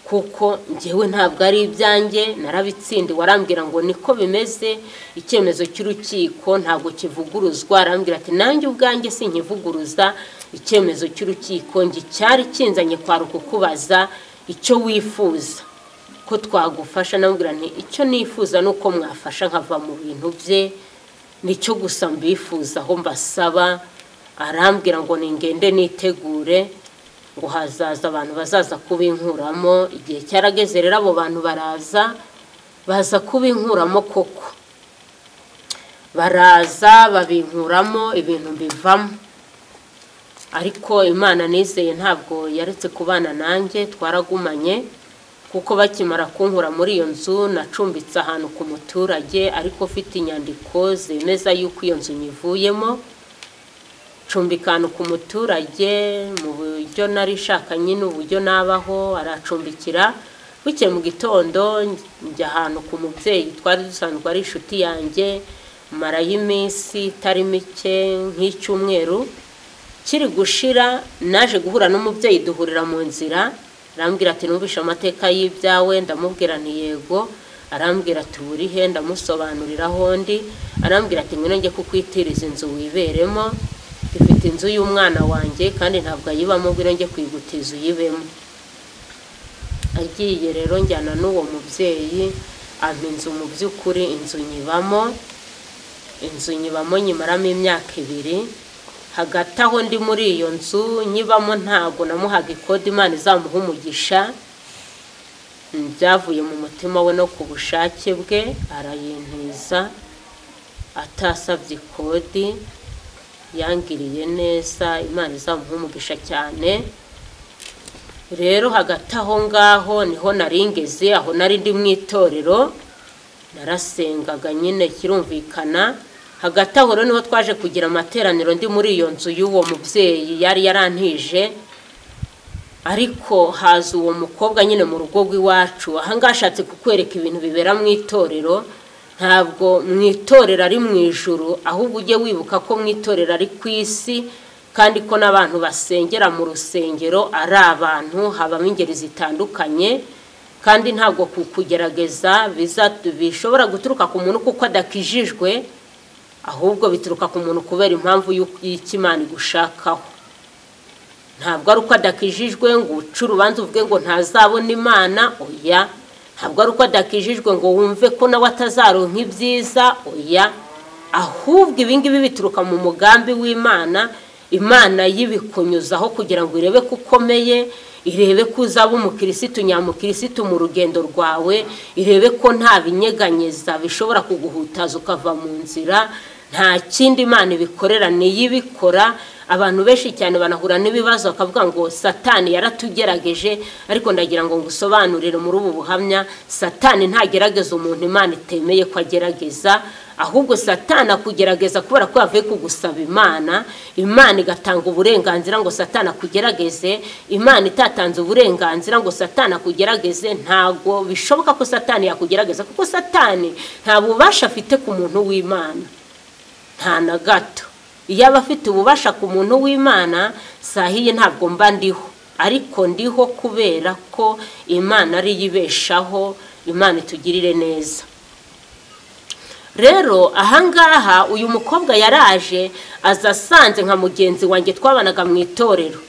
kuko njyewe ntabwo ari ibyanjye narabitsindiwe. Arambwira ngo niko bimeze, icyemezo cy'urukiko ntabwo kivuguruzwa. Arambwira ati nanjye ubwanjye sinkivuguruza icyemezo cy'urukiko, njye cyari kinzanye kwari kukubaza icyo wifuza ko twagufasha. Namubwira nti icyo nifuza nuko mwafasha nkava mu bintu bye, nicyo gusa mbifuza aho mbasaba. Arambwira ngo ningende nitegure, ngo hazaza abantu bazaza kubinkuramo. Igihe cyarageze rero abo bantu baraza, baza kubinkuramo koko, baraza babinkuramo, ibintu mbivamo. Ariko Imana nizeye ntabwo yaretse kubana nanjye, twaragumanye, kuko bakimara kunkura muri iyo nzu nacumbitse ahantu ku muturage, ariko ufite inyandiko zemeza yuko iyo nzu nyivuyemo. Cumbika ahantu ku muturage mu buryo nari shaka nyine uburyo nabaho, aracumbikira. Bukeye mu gitondo njya ahantu ku mubyeyi twari dusanzwe ari inshuti yanjye, marayo iminsi itari mike nk'icyumweru kiri gushira, naje guhura n'umubyeyi duhurira mu nzira. Arambwira ati numvishe amateka y'ibyawe. Ndamubwira nti yego. Arambwira ati uri he? Ndamusobanurira aho ndi. Arambwira ati ngwino njye kukwitiriza inzu wiberemo, ifite inzu y'umwana wanjye kandi ntabwo ayibamo, ngwino njye kuyigutiza uyibemo. Agiye rero njyana n'uwo mubyeyi, ampa inzu mu by'ukuri, inzu nyibamo, inzu nyibamo nyimaramo imyaka 2. Hagati aho ndi muri iyo nzu nyibamo ntabwo namuhaga ikode, Imana izamuha umugisha, byavuye mu mutima we no ku bushake bwe, arayintiza atasabye ikodi, yangiriye neza, Imana izamuha umugisha cyane. Rero hagati aho ngaho niho naringeze, aho nari ndi mu itorero. Narasengaga nyine kirumvikana. Hagati aho rero niho twaje kugira amateraniro ndi muri iyo nzu y'uwo mubyeyi yari yarantije, ariko haza uwo mukobwa nyine mu rugo rw'iwacu. Aha ngaha ashatse kukwereka ibintu bibera mu itorero. Ntabwo mu itorero ari mu ijuru, ahubwo ujye wibuka ko mu itorero ari ku isi, kandi ko n'abantu basengera mu rusengero ari abantu, habamo ingeri zitandukanye, kandi ntabwo kukugerageza bishobora guturuka ku muntu kuko adakijijwe, ahubwo bituruka ku muntu kubera impamvu y'icyo Imana igushakaho. Ntabwo ari uko adakijijwe ngo uce urubanza uvuge ngo ntazabona Imana, oya. Ntabwo ari uko adakijijwe ngo wumve ko nawe atazaronka ibyiza, oya. Ahubwo ibi ngibi bituruka mu mugambi w'Imana. Imana yibikunyuzaho kugira ngo irebe ko ukomeye, irebe ko uzaba umukirisitu nyamukirisitu mu rugendo rwawe, irebe ko nta binyeganyeza bishobora kuguhutaza ukava mu nzira. Nta kindi Imana ibikorera, niyo ibikora. Abantu benshi cyane banahura n'ibibazo bakavuga ngo Satani yaratugerageje, ariko ndagira ngo ngusobanurire muri ubu buhamya, Satani ntagerageza umuntu Imana itemeye ko agerageza, ahubwo Satani akugerageza kubera ko yavuye kugusaba Imana. Imana igatanga uburenganzira ngo Satani akugerageze. Imana itatanze uburenganzira ngo Satani akugerageze, ntago bishoboka ko Satani yakugerageza, kuko Satani nta bubasha afite ku muntu w'Imana, nta na gato. Iyo aba afite ububasha ku muntu w'Imana, sahiye ntabwo mba ndiho, ariko ndiho kubera ko Imana ari yibeshaho. Imana itugirire neza. Rero ahangaha uyu mukobwa yaraje aza asanze nka mugenzi wanjye twabanaga mu itorero.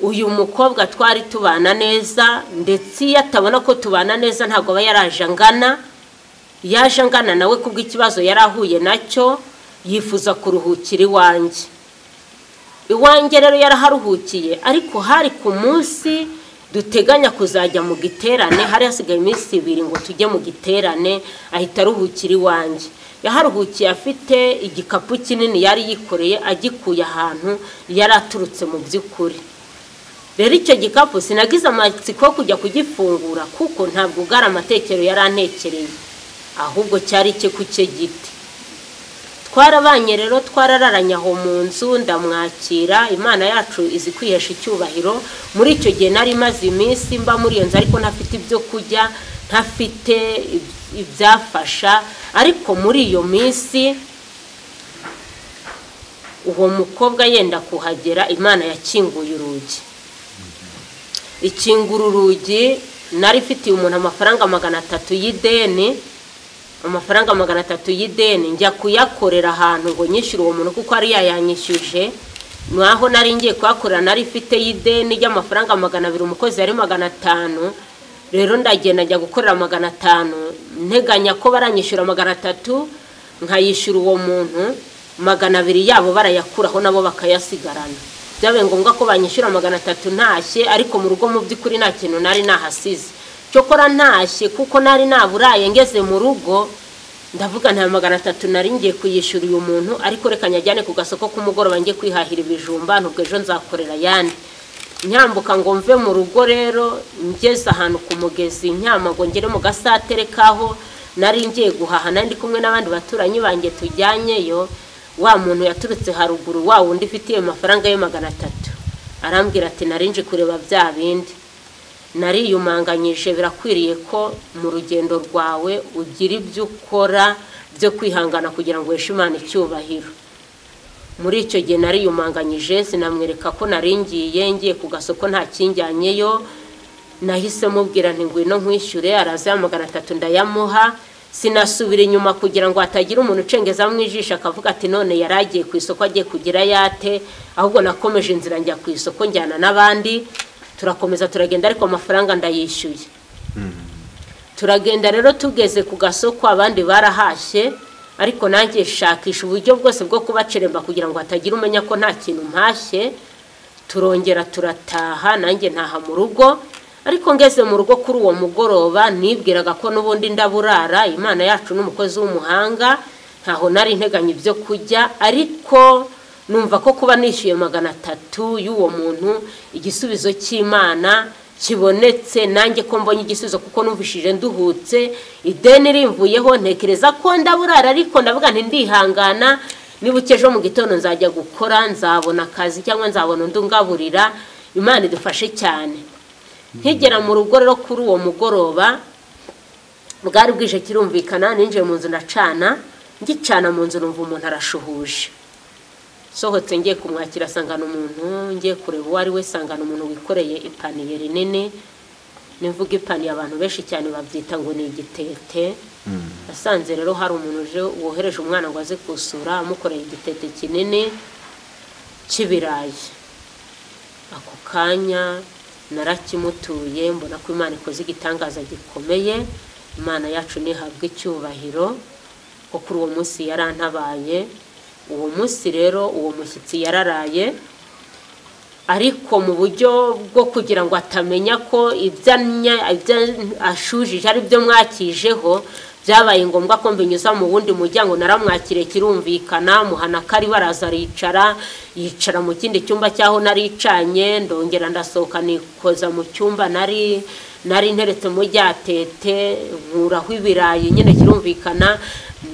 Uyu mukobwa twari tubana neza, ndetse iyo atabona ko tubana neza ntabwo aba yaraje angana. Yaje angana nawe kubw'ikibazo yari ahuye nacyo, yifuza kuruhukira iwanjye. Iwanjye rero yaraharuhukiye, ariko hari ku munsi duteganya kuzajya mu giterane, hari hasigaye iminsi 2 ngo tujye mu giterane, ahita aruhukira iwanjye. Yaharuhukiye afite igikapu kinini yari yikoreye, agikuye ahantu yari aturutse mu by'ukuri. Rero icyo gikapu sinagize amatsiko kujya kugifungura, kuko ntabwo ugara amatekero yari antekereye, ahubwo cyari cye ku cye giti. Twarabanye rero, twarararanye aho mu nzu, ndamwakira. Imana yacu izi kwihesha icyubahiro. Muri icyo gihe nari maze iminsi mba muri iyo nzu, ariko ntafite ibyo kurya, ntafite ibyafasha. Ariko muri iyo minsi uwo mukobwa yenda kuhagera, Imana yakinguye urugi. Ikingura urugi, nari mfitiye umuntu amafaranga 300 y'ideni, amafaranga 300 y'ideni, njya kuyakorera ahantu ngo nyishyure uwo muntu kuko ari yayanyishyuje. Naho nari ngiye kuyakorera nari mfite y'ideni ry'amafaranga 200, umukozi yari 500. Rero ndagenda njya gukorera 500, nteganya ko baranyishyura 300, nkayishyura uwo muntu 200 yabo barayakuraho nabo bakayasigarana. Byabaye ngombwa ko banyishyura 300 ntashye, ariko mu rugo mu by'ukuri nta kintu nari nahasize. Cyokora ntashye kuko nari naburaye, ngeze mu rugo ndavuga nta 300 nari ngiye kuyishyura uyu muntu, ariko reka nyajyane ku gasoko k'umugoroba ngiye kwihahira ibijumba, ntubwo ejo nzakorera ayandi. Nyambuka ngo mve mu rugo rero, ngeze ahantu ku mugezi Nkyama ngo ngere mu gasatere kaho nari ngiye guhaha, nari ndi kumwe n'abandi baturanyi banjye tujyanyeyo. Wa muntu yaturutse haruguru, wa wundi ufitiye amafaranga ye 300, arambwira ati nari nje kureba bya bindi nariyumanganyije, birakwiriye ko mu rugendo rwawe ugira ibyo ukora byo kwihangana kugira ngo uheshe Imana icyubahiro. Muri icyo gihe nariyumanganyije, sinamwereka ko naringiye ngiye ku gasoko nta kinjyanyeyo. Nahise mubwira nti ngwino nkwishyure, araza ya 300 ndayamuha. Sinasubira inyuma kugira ngo hatagira umuntu ucengeza mu ijisho akavuga ati none yaragiye ku isoko agiye kugira yate, ahubwo nakomeje inzira njya ku isoko njyana n'abandi, turakomeza turagenda, ariko amafaranga ndayishyuye. Turagenda rero tugeze ku gasoko abandi barahashye, ariko nanjye shakisha uburyo bwose bwo kubaceremba kugira ngo hatagira umenya ko nta kintu mpashye. Turongera turataha, nanjye ntaha mu rugo. Ariko ngeze mu rugo kuri uwo mugoroba nibwiraga ko n'ubundi ndaburara, Imana yacu n'umukozi w'umuhanga, ntaho nari nteganya ibyo kurya, ariko numva ko kuba nishyuye 300 y'uwo muntu, igisubizo cy'Imana kibonetse, nanjye ko mbonye igisubizo, kuko numvishije nduhutse, ideni rimvuyeho. Ntekereza ko ndaburara, ariko ndavuga nti ndihangana, niba ejo mu gitondo nzajya gukora, nzabona akazi cyangwa nzabona undi ungaburira. Imana idufashe cyane. Nkigera mu rugo rero kuri uwo mugoroba bwari bwije kirumvikana, ninjiye mu nzu ndacana, ngicana mu nzu numva umuntu arashuhuje. Sohotse ngiye kumwakira sangana umuntu, ngiye kureba uwo ari we sangana umuntu wikoreye ipaniye rinini. Nimvuga ipaniye abantu benshi cyane babyita ngo ni igitete. Asanze rero hari umuntu uje wohereje umwana ngo aze kusura, amukoreye igitete kinini cy'ibirayi. Ako kanya narakimutuye, mbona ko Imana ikoze igitangaza gikomeye. Imana yacu nihabwe icyubahiro, ko kuri uwo munsi yarantabaye. Uwo munsi rero uwo mushyitsi yararaye, ariko mu buryo bwo kugira ngo atamenya ko ibyo ashujije ari byo mwakijeho, byabaye ngombwa ko mbinyuza mu wundi muryango. Naramwakiriye kirumvikana, muhana kari baraza aricara, yicara mu kindi cyumba cyaho naricanye. Ndongera ndasohoka nikoza mu cyumba nari nteretse mu ryatete, nkuraho ibirayi nyine kirumvikana,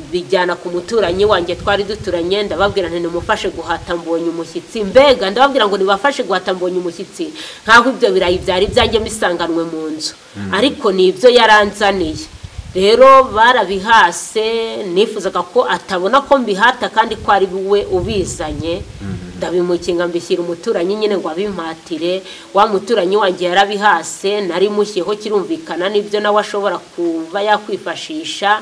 bijyana ku muturanyi wanjye twari duturanye. Ndababwira nti nimufashe guhata mbonye umushyitsi. Mbega ndababwira ngo nibafashe guhata mbonye umushyitsi, nkaho ibyo birayi byari byanjye bisanganwe mu nzu, ariko ni ibyo yaranzaniye. Rero barabihase, nifuzaga ko atabona ko mbihata kandi ko ari we ubizanye. Ndabimukinga mbishyira umuturanyi nyine ngo abimpatire. Wa muturanyi wanjye yarabihase, nari mushyiho kirumvikana nibyo nawe ashobora kuba yakwifashisha.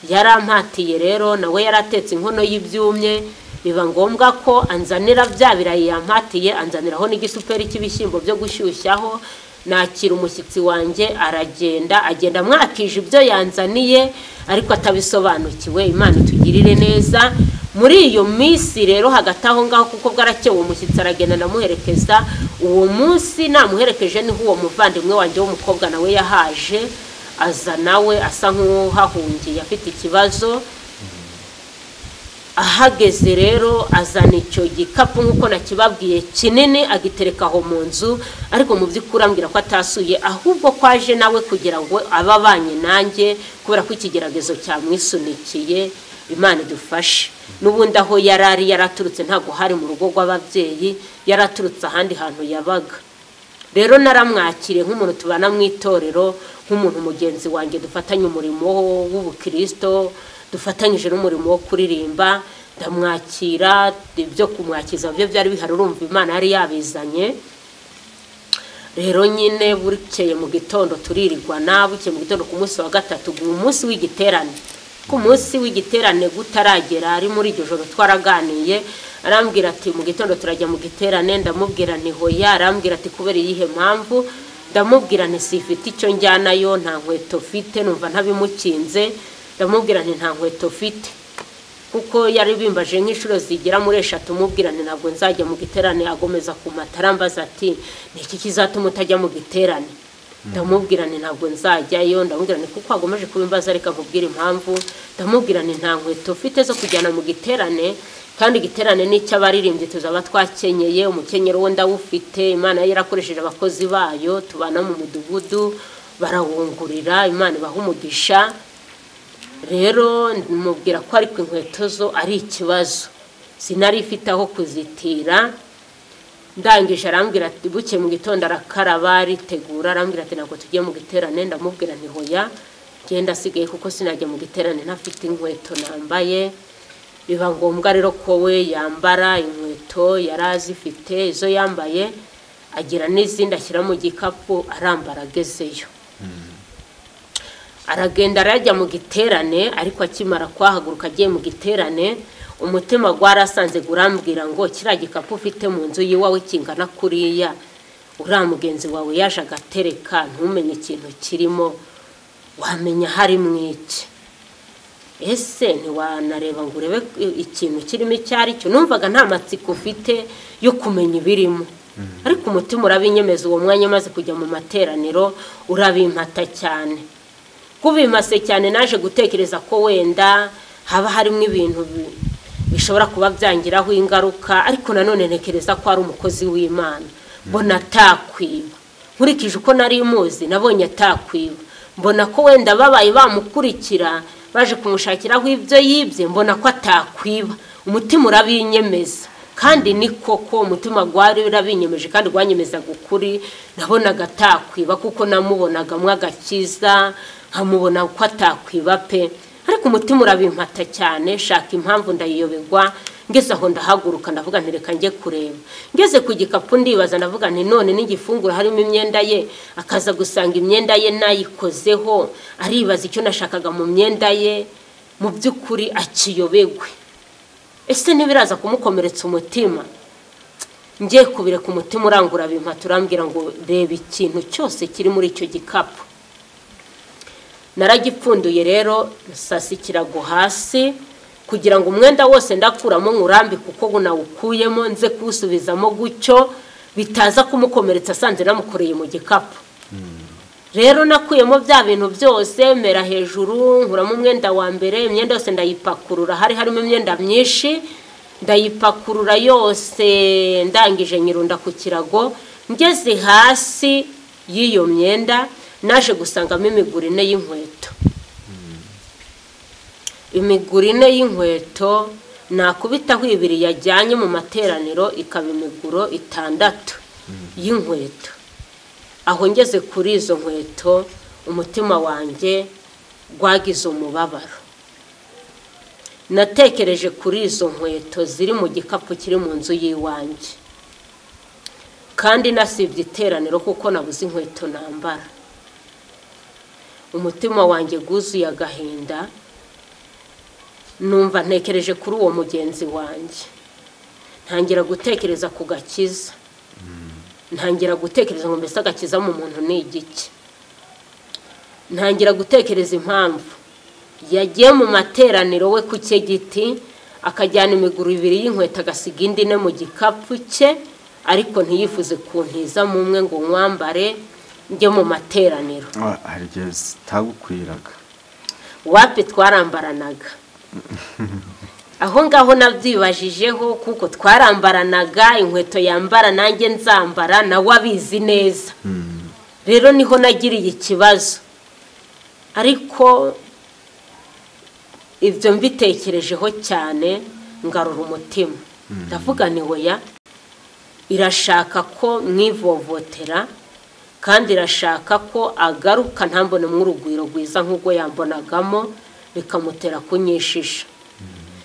Yarampatiye rero, nawe yaratetse inkono y'ibyumye, biba ngombwa ko anzanira bya birayi yampatiye, anzaniraho n'igisuperi cy'ibishyimbo byo gushyushyaho. Nakira umushyitsi wanjye aragenda, agenda mwakije ibyo yanzaniye ariko atabisobanukiwe. Imana itugirire neza. Muri iyo minsi rero hagati aho ngaho, kuko bwarakewe, umushyitsi aragenda ndamuherekeza. Uwo munsi namuherekeje niho uwo muvandimwe wanjye w'umukobwa nawe yahaje, aza nawe asa nk'uhahungiye afite ikibazo. Ahageze rero azana icyo gikapu nk'uko nakibabwiye kinini, agitereka aho mu nzu, ariko mu by'ukuri ambwira ko atasuye, ahubwo ko aje nawe kugira ngo abe abanye nanjye, kubera ko ikigeragezo cyamwisunikiye. Imana idufashe. N'ubundi aho yarari yaraturutse ntabwo hari mu rugo rw'ababyeyi, yaraturutse ahandi hantu yabaga. Rero naramwakiriye nk'umuntu tubana mu itorero, nk'umuntu mugenzi wanjye dufatanye umurimo w'ubukristo, dufatanyije n'umurimo wo kuririmba. Ndamwakira, ibyo kumwakiza byo byari bihari, urumva Imana yari yabizanye. Rero nyine bukeye mu gitondo turirigwana, bukeye mu gitondo ku munsi wa gatatu, umunsi w'igiterane. Ku munsi w'igiterane gutaragera, ari muri iryo joro twaraganiye, arambwira ati mu gitondo turajya mu giterane. Ndamubwira nti hoya. Arambwira ati kubera iyihe mpamvu? Ndamubwira nti sifite icyo njyanayo, nta nkweto mfite. Numva ntabimukinze, ndamubwira nti nta nkweto mfite, kuko yari bimbaje nk'inshuro zigera muri 3. Mubwira nti ntabwo nzajya mu giterane. Agomeza kumata, arambaza ati ni iki kizatuma utajya mu giterane? Ndamubwira nti ntabwo nzajyayo. Ndamubwira nti kuko agomeje kubimbaza reka nkubwire impamvu. Ndamubwira nti nta nkweto mfite zo kujyana mu giterane, kandi igiterane ni icy'abaririmbyi, tuzaba twakenyeye, umukenyero wo ndawufite. Imana yarakoresheje abakozi bayo tubana mu mudugudu, barawungurira, Imana ibaha umugisha. Rero mubwira ko ariko inkweto zo ari ikibazo, sinari ifite aho kuzitira. Ndangije arambwira ati buke mu gitondo arakaraba aritegura, arambwira ati ntabwo tugiye mu giterane. Ndamubwira nti hoya, genda asigaye kuko sinajya mu giterane ntafite inkweto nambaye. Biba ngombwa rero ko we yambara inkweto yari azifite, izo yambaye agira n'izindi ashyira mu gikapu, arambara agezeyo. Aragenda arajya mu giterane, ariko akimara kwahaguruka agiye mu giterane, umutima gwarasanze gurambwira ngo kiriya gikapu ufite mu nzu y'iwawe kingana kuriya, uriya mugenzi wawe yaje agatereka ntumenye ikintu kirimo, wamenya harimo iki? Ese ntiwanareba ngo urebe ikintu kirimo icyo ari cyo? Numvaga nta matsiko ufite yo kumenya ibirimo, ariko umutima urabinyemeza. Uwo mwanya maze kujya mu materaniro urabimpata cyane. Kubimase cyane naje gutekereza ko wenda haba harimo ibintu bishobora kuba byangiraho ingaruka, ariko nanone ntekereza ko ari umukozi w'Imana, mbona atakwiba. Nkurikije uko nari muzi nabonye atakwiba, mbona ko wenda babaye bamukurikira baje kumushakiraho ibyo yibye, mbona ko atakwiba. Umutima urabinyemeza, kandi ni koko umutima gwari urabinyemeje kandi gwanyemezaga ukuri. Nabonaga atakwiba kuko namubonagamo agakiza, nkamubona ko atakwiba pe. Ariko umutima urabimpata cyane, shaka impamvu ndayiyoberwa. Ngeze aho ndahaguruka ndavuga nti reka njye kureba. Ngeze ku gikapu ndibaza, ndavuga nti none n'igifunguro harimo imyenda ye, akaza gusanga imyenda ye nayikozeho, aribaza icyo nashakaga mu myenda ye, mu by'ukuri akiyobegwe. Ese ntibiraza kumukomeretsa umutima? Ngiye kubireka umutima urangura bimpata, urambwira ngo reba ikintu cyose kiri muri icyo gikapu. Naragipfunduye rero nsasa ikirago hasi kugira ngo umwenda wose ndakuramo nkurambike uko nawukuyemo, nze kuwusubizamo gutyo bitaza kumukomeretsa asanze namukoreye mu gikapu. Rero nakuyemo bya bintu byose, mera hejuru nkuramo umwenda wa mbere, imyenda yose ndayipakurura, hari harimo imyenda myinshi, ndayipakurura yose, ndangije nyirunda ku kirago. Ngeze hasi y'iyo myenda naje gusangamo imiguru ine y'inkweto. Imiguru ine y'inkweto nakubitaho ibiri yajyanye mu materaniro ikaba imiguro 6 y'inkweto. Aho ngeze kuri izo nkweto umutima wanjye gwagize umubabaro. Natekereje kuri izo nkweto ziri mu gikapu kiri mu nzu y'iwanjye, kandi nasibye iteraniro kuko nabuze inkweto nambara. Umutima wanjye guzuye agahinda, numva ntekereje kuri uwo mugenzi wanjye, ntangira gutekereza ku gakiza, ntangira gutekereza ngo mbese agakiza mu muntu ni igiki, ntangira gutekereza impamvu yagiye mu materaniro we ku cye giti akajyana imiguru ibiri y'inkweto agasiga indi ine mu gikapu cye, ariko ntiyifuze kuntiza mu mwe ngo nkwambare njye mu materaniro. Hari igihe zitagukwiraga? Wapi, twarambaranaga. Aho ngaho nabyibajijeho kuko twarambaranaga, inkweto yambara nanjye nzambara, nawe abizi neza. Rero niho nagiriye ikibazo, ariko ibyo mbitekerejeho cyane ngarura umutima, ndavuga ni oya, irashaka ko mwivovotera kandi irashaka ko agaruka ntambonemo urugwiro rwiza nk'ubwo yambonagamo, bikamutera kunyishisha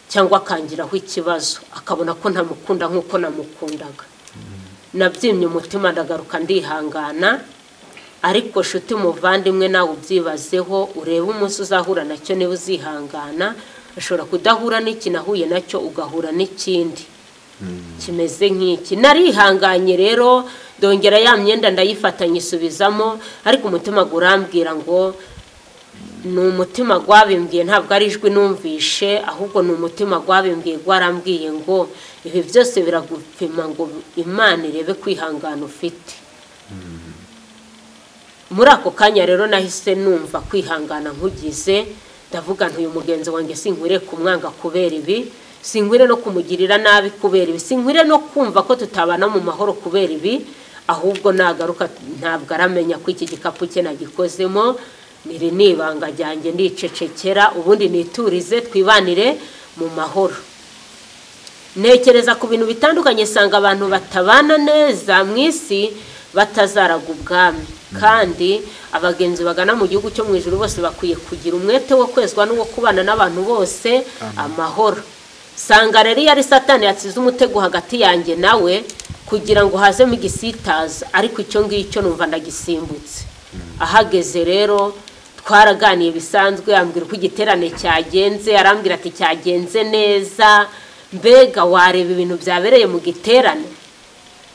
cyangwa akangiraho ikibazo, akabona ko ntamukunda nk'uko namukundaga. Nabyimye umutima ndagaruka ndihangana. Ariko shuti muvandimwe, nawe ubyibazeho urebe umunsi uzahura nacyo niba uzihangana. Ushobora kudahura n'iki nahuye nacyo ugahura n'ikindi kimeze nk'iki. Narihanganye rero, dongera ya myenda ndayifatanya isubizamo, ariko umutima gurambwira ngo ni umutima gwabimbwiye, ntabwo ari ijwi numvishe, ahubwo ni umutima gwabimbwiye, gwarambwiye ngo ibi byose biragupima ngo Imana irebe kwihangana ufite. Muri ako kanya rero nahise numva kwihangana nkugize, ndavuga nti uyu mugenzi wanjye sinkwiriye kumwanga kubera ibi, sinkwiriye no kumugirira nabi kubera ibi, sinkwiriye no kumva ko tutabana mu mahoro kubera ibi, ahubwo nagaruka ntabwo aramenya ko iki gikapu cye nagikozemo, niri nibanga ryanjye ndicecekera, ubundi niturize twibanire mu mahoro. Ntekereza ku bintu bitandukanye, sanga abantu batabana neza mu isi batazaraga ubwami, kandi abagenzi bagana mu gihugu cyo mu ijuru bose bakwiye kugira umwete wo kwezwa n'uwo kubana n'abantu bose amahoro. Sanga rero yari Satani yatsize umutego hagati yanjye nawe kugira ngo hazemo igisitaza, ariko icyo ngicyo numva ndagisimbutse. Ahageze rero twaraganiye bisanzwe, ambwira uko igiterane cyagenze, arambwira ati cyagenze neza, mbega wareba ibintu byabereye mu giterane,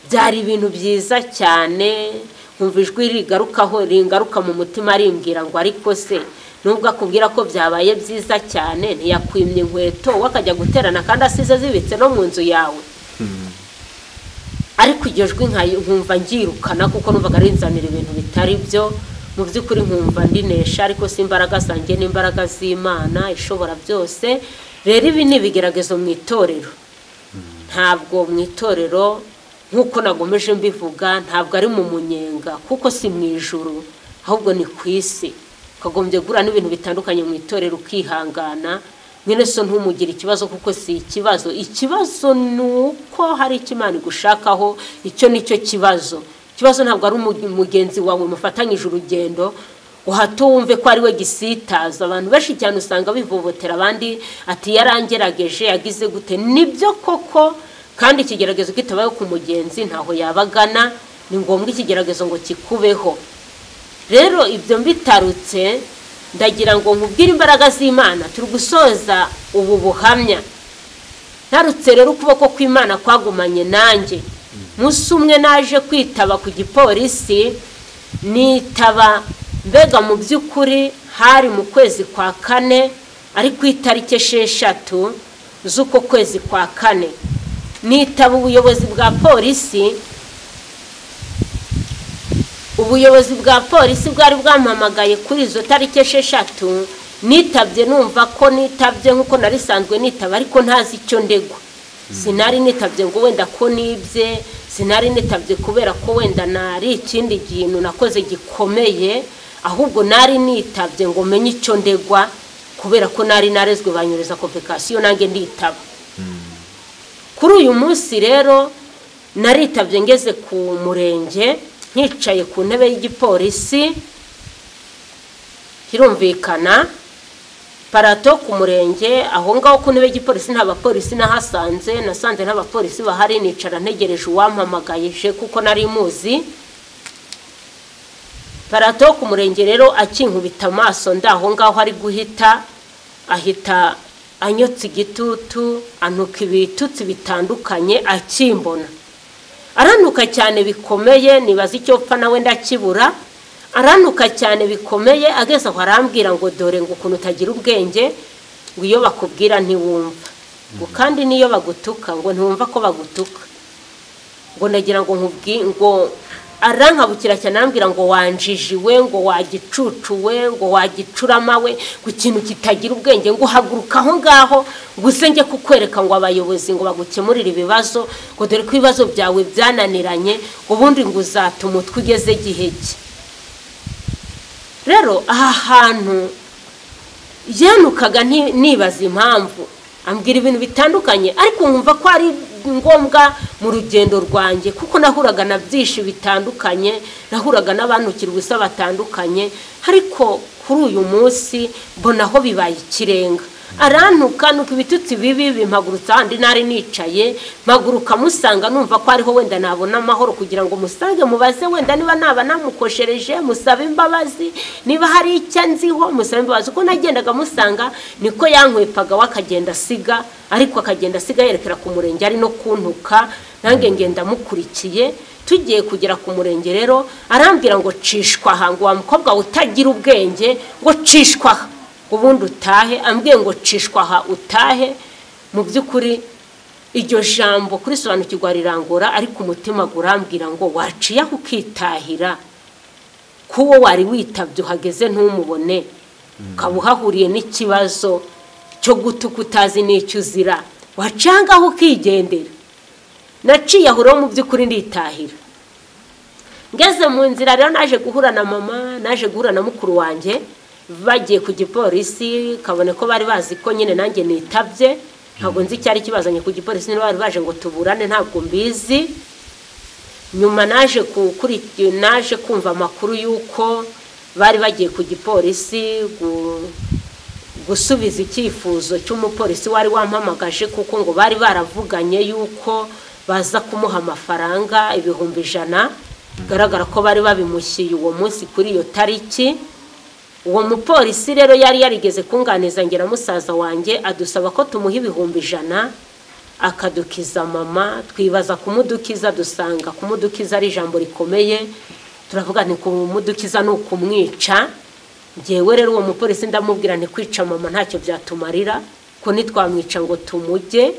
byari ibintu byiza cyane. Nkumva ijwi rigarukaho ringaruka mu mutima rimbwira ngo ariko se nubwo akubwira ko byabaye byiza cyane ntiyakwimye inkweto wakajya guterana kandi asize zibitse no mu nzu yawe. Ariko iryo jwi nkumva ngirukana kuko numvaga rinzanira ibintu bitari byo. Mu by'ukuri nkumva ndinesha, ariko si imbaraga zanjye n'imbaraga z'Imana ishobora byose. Rero ibi ni ibigeragezo mu itorero. Ntabwo mu itorero Nk'uko nagomeje mbivuga, ntabwo ari mu munyenga kuko si mu ijuru, ahubwo ni ku isi. Ukagombye guhura n'ibintu bitandukanye mu itorero ukihangana, mwene so ntumugire ikibazo kuko si ikibazo. Ikibazo ni uko hari icyo Imana igushakaho, icyo nicyo kibazo. Ikibazo ntabwo ari mugenzi wawe mufatanyije urugendo uhato wumve ko ari we gisitaza. Abantu benshi cyane usanga bivovotera abandi ati yarangerageje, yagize gute. Nibyo koko, kandi ikigeragezo kitabaye ku mugenzi ntaho yabagana, ni ngombwa ikigeragezo ngo kikubeho. Rero ibyo mbitarutse, ndagira ngo nkubwire imbaraga z'Imana. Turi gusoza ubu buhamya. Ntarutse rero ukuboko kw'Imana kwagumanye nanjye. Musi umwe naje kwitaba ku gipolisi, nitaba mbega mu by'ukuri hari mu kwezi kwa kane, ari ku itariki 6 z'uko kwezi kwa kane. Nitaba ubuyobozi bwa polisi. Ubuyobozi bwa polisi bwari bwampamagaye kuri izo tariki 6. Nitabye numva ko nitabye nkuko narisanzwe nitaba, ariko ntazi icyo ndegwa. Sinari nitabye ngo wenda ko nibye, sinari nitabye kubera ko wenda nari ikindi kintu nakoze gikomeye, ahubwo nari nitabye ngo menye icyo ndegwa, kubera ko nari narezwe banyureza convocation nanjye nditaba. Kuri uyu munsi rero naritabye ngeze ku murenge, nkicaye ku ntebe y'igipolisi, kirumvikana parato ku murenge aho ngaho ku ntebe y'igipolisi nta bapolisi nahasanze, nasanze nta bapolisi bahari. Nicara ntegereje uwampamagaye kuko nari muzi. Parato ku murenge rero akinkubita amaso ndaho ngaho ari guhita, ahita anyotsa igitutu, antuka ibitutsi bitandukanye akimbona. Aranuka cyane bikomeye, nibaza icyo pfa nawe ndakibura. Aranuka cyane bikomeye, ageze aho arambwira ngo dore ngo ukuntu utagira ubwenge, ngo iyo bakubwira ntiwumva, ngo kandi niyo bagutuka ngo ntiwumva ko bagutuka, ngo ndagira ngo nkubwi, ngo arankabukira cyane arambwira ngo wanjijiwe, ngo wagicucuwe, ngo wagicuramawe, ngo ikintu kitagira ubwenge, ngo haguruka aho ngaho ngo uze njye kukwereka ngo abayobozi ngo bagukemurire ibibazo, ngo dore ko ibibazo byawe byananiranye, ngo ubundi ngo uzatuma umutwe ugeze giheke. Rero aha hantu yanukaga nibaza impamvu, ambwira ibintu bitandukanye, ariko nkumva ko ari ngombwa mu rugendo rwanjye, kuko nahuraga na byinshi bitandukanye, nahuraga n'abantukira ubusa batandukanye, ariko kuri uyu munsi mbona aho bibaye ikirenga. Arantuka nuko ibitutsi bibi bimpagurutsa handi nari nicaye, mpaguruka musanga numva ko ariho wenda nabona amahoro, kugira ngo musange mubaze wenda niba naba namukoshereje, musabe imbabazi, niba hari icyo nziho musabe imbabazi. Uko nagendaga musanga niko yankwepaga wakagenda asiga, ariko akagenda asiga yerekera ku murenge ari no kuntuka, nange ngenda mukurikiye. Tugiye kugera ku murenge rero arambwira ngo cishwa aha, ngo wa mukobwa utagira ubwenge, ngo cishwa aha ubundi utahe. Ambwiye ngo cishwa aha utahe. Mu by'ukuri iryo jambo kurisobanukirwa rirangora, ariko umutima gurambwira ngo waciye aho ukitahira, kuwo wari witabye uhageze ntumubone, ukaba uhahuriye n'ikibazo cyo gutuka utazi n'icyo uzira, wacanga aho ukigendera. Naciye aho rero mu by'ukuri nditahira. Ngeze mu nzira rero naje guhura na mama, naje guhura na mukuru wanjye, bagiye ku gipolisi, kabone ko bari bazi ko nyine nanjye nitabye, ntabwo nzi cyari kibazanye ku gipolisi, niba bari baje ngo tuburane ntabwo mbizi. Nyuma naje naje kumva amakuru yuko bari bagiye ku gipolisi gusubiza icyifuzo cy'umupolisi wari wampamagaje, kuko ngo bari baravuganye yuko baza kumuha amafaranga 100,000, bigaragara ko bari babimushyiye uwo munsi kuri iyo tariki. Uwo mupolisi rero yari yarigeze kunganiza ngera musaza wanjye, adusaba ko tumuha 100,000 akadukiza mama. Twibaza kumudukiza, dusanga kumudukiza ari ijambo rikomeye, turavuga nti kumudukiza ni ukumwica. Ngewe rero uwo mupolisi ndamubwira nti kwica mama ntacyo byatumarira, ko nitwamwica ngo tumujye.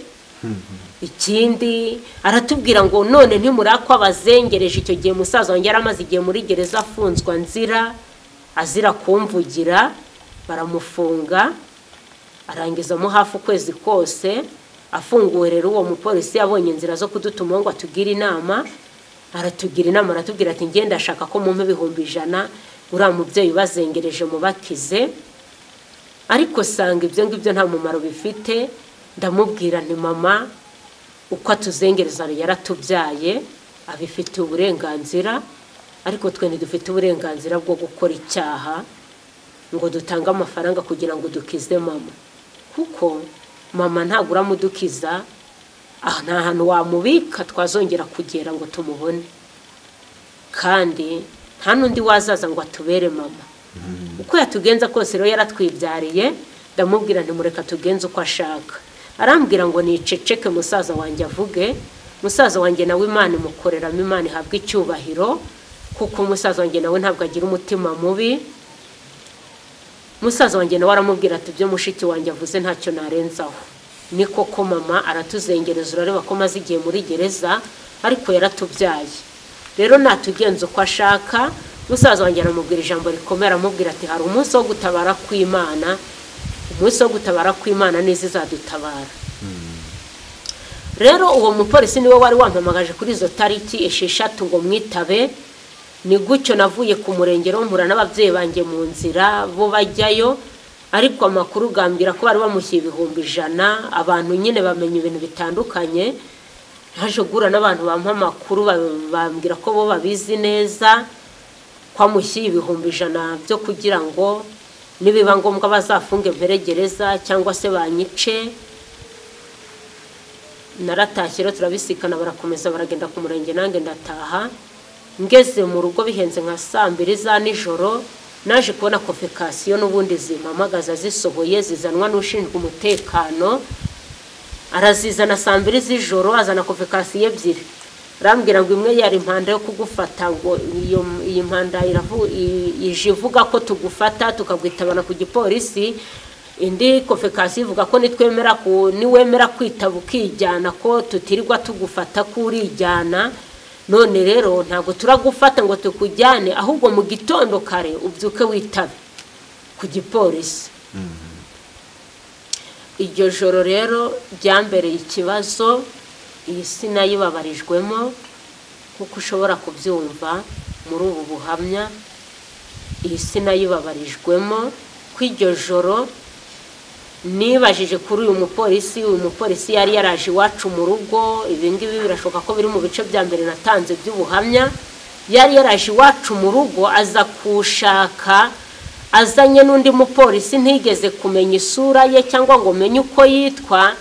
Ikindi aratubwira ngo none ntimurakwa bazengereje. Icyo gihe musaza wanjye yaramaze igihe muri gereza afunzwa nzira, azira kumvugira, baramufunga arangizamo hafi ukwezi kose. Afunguwe rero uwo mupolisi yabonye inzira zo kudutuma ngo atugire inama, aratugira inama, aratubwira ati ngenda ashaka ko mumpe 100,000 uriya mubyeyi bazengereje mubakize. Ariko sanga ibyo ngibyo nta mumaro bifite. Ndamubwira nti mama uko atuzengereza yaratubyaye abifitiye uburenganzira, ariko twe ntidufite uburenganzira bwo gukora icyaha ngo dutange amafaranga kugira ngo dukize mama, kuko mama ntabwo uramudukiza, nta hantu wamubika twazongera kugera ngo tumubone, kandi nta n'undi wazaza ngo atubere mama. Uko yatugenza kose rero yaratwibyariye. Ndamubwira nti mureka tugenze uko ashaka. Arambwira ngo niceceke musaza wanjye avuge. Musaza wanjye nawe Imana imukoreramo, Imana ihabwa icyubahiro, kuko musaza wanjye nawe ntabwo agira umutima mubi. Musaza wanjye nawe aramubwira ati ibyo mushiki wanjye avuze ntacyo narenzaho. Ni koko mama aratuzengereza, urareba ko maze igihe muri gereza, ariko yaratubyaye. Rero natugenza uko ashaka. Musaza wanjye aramubwira ijambo rikomeye, aramubwira ati hari umunsi wo gutabara kw'Imana, umunsi wo gutabara kw'Imana nizo izadutabara. Rero uwo mupolisi niwe wari wampamagaje kuri izo tariki 6 ngo mwitabe. Ni gutyo navuye ku murengero mpura n'ababyeyi banjye mu nzira bo bajyayo, ariko amakuru gambira ko bari bamushyiye 100,000. Abantu nyine bamenya ibintu bitandukanye. Haje gura n'abantu bampa amakuru bambwira ko bo babizi neza ko amushyiye 100,000 byo kugira ngo nibiba ngombwa bazafunge mperegereza cyangwa se banyice. Naratashye rero turabisikana, barakomeza baragenda ku murenge, nanjye ndataha. Ngeze mu rugo bihenze nka saa 2 za nijoro, naje kubona konfekasiyo n'ubundi zimpamagaza zisohoye, zizanwa n'ushinzwe umutekano. Arazizana saa 2 z'ijoro, azana konfekasiyo 2. Arambwira ngo imwe yari impanda yo kugufata, ngo iyi mpanda ije ivuga ko tugufata tukagwitabana ku gipolisi. Indi konfekasiyo ivuga ko nitwemera ku niwemera kwitaba ukijyana ko tutirirwa tugufata ko urijyana. None rero ntabwo turagufata ngo tukujyane, ahubwo mu gitondo kare ubyuke witabe ku gipolisi. Iryo joro rero ryambereye ikibazo. Iyi si nayibabarijwemo kuko ushobora kubyumva muri ubu buhamya. Iyi si nayibabarijwemo ko iryo joro nibajije kuri uyu mupolisi. Uyu mupolisi yari yaraje iwacu mu rugo, ibi ngibi birashoboka ko biri mu bice bya mbere natanze by'ubuhamya. Yari yaraje iwacu mu rugo aza kushaka, azanye n'undi mupolisi ntigeze kumenya isura ye cyangwa ngo menye uko yitwa.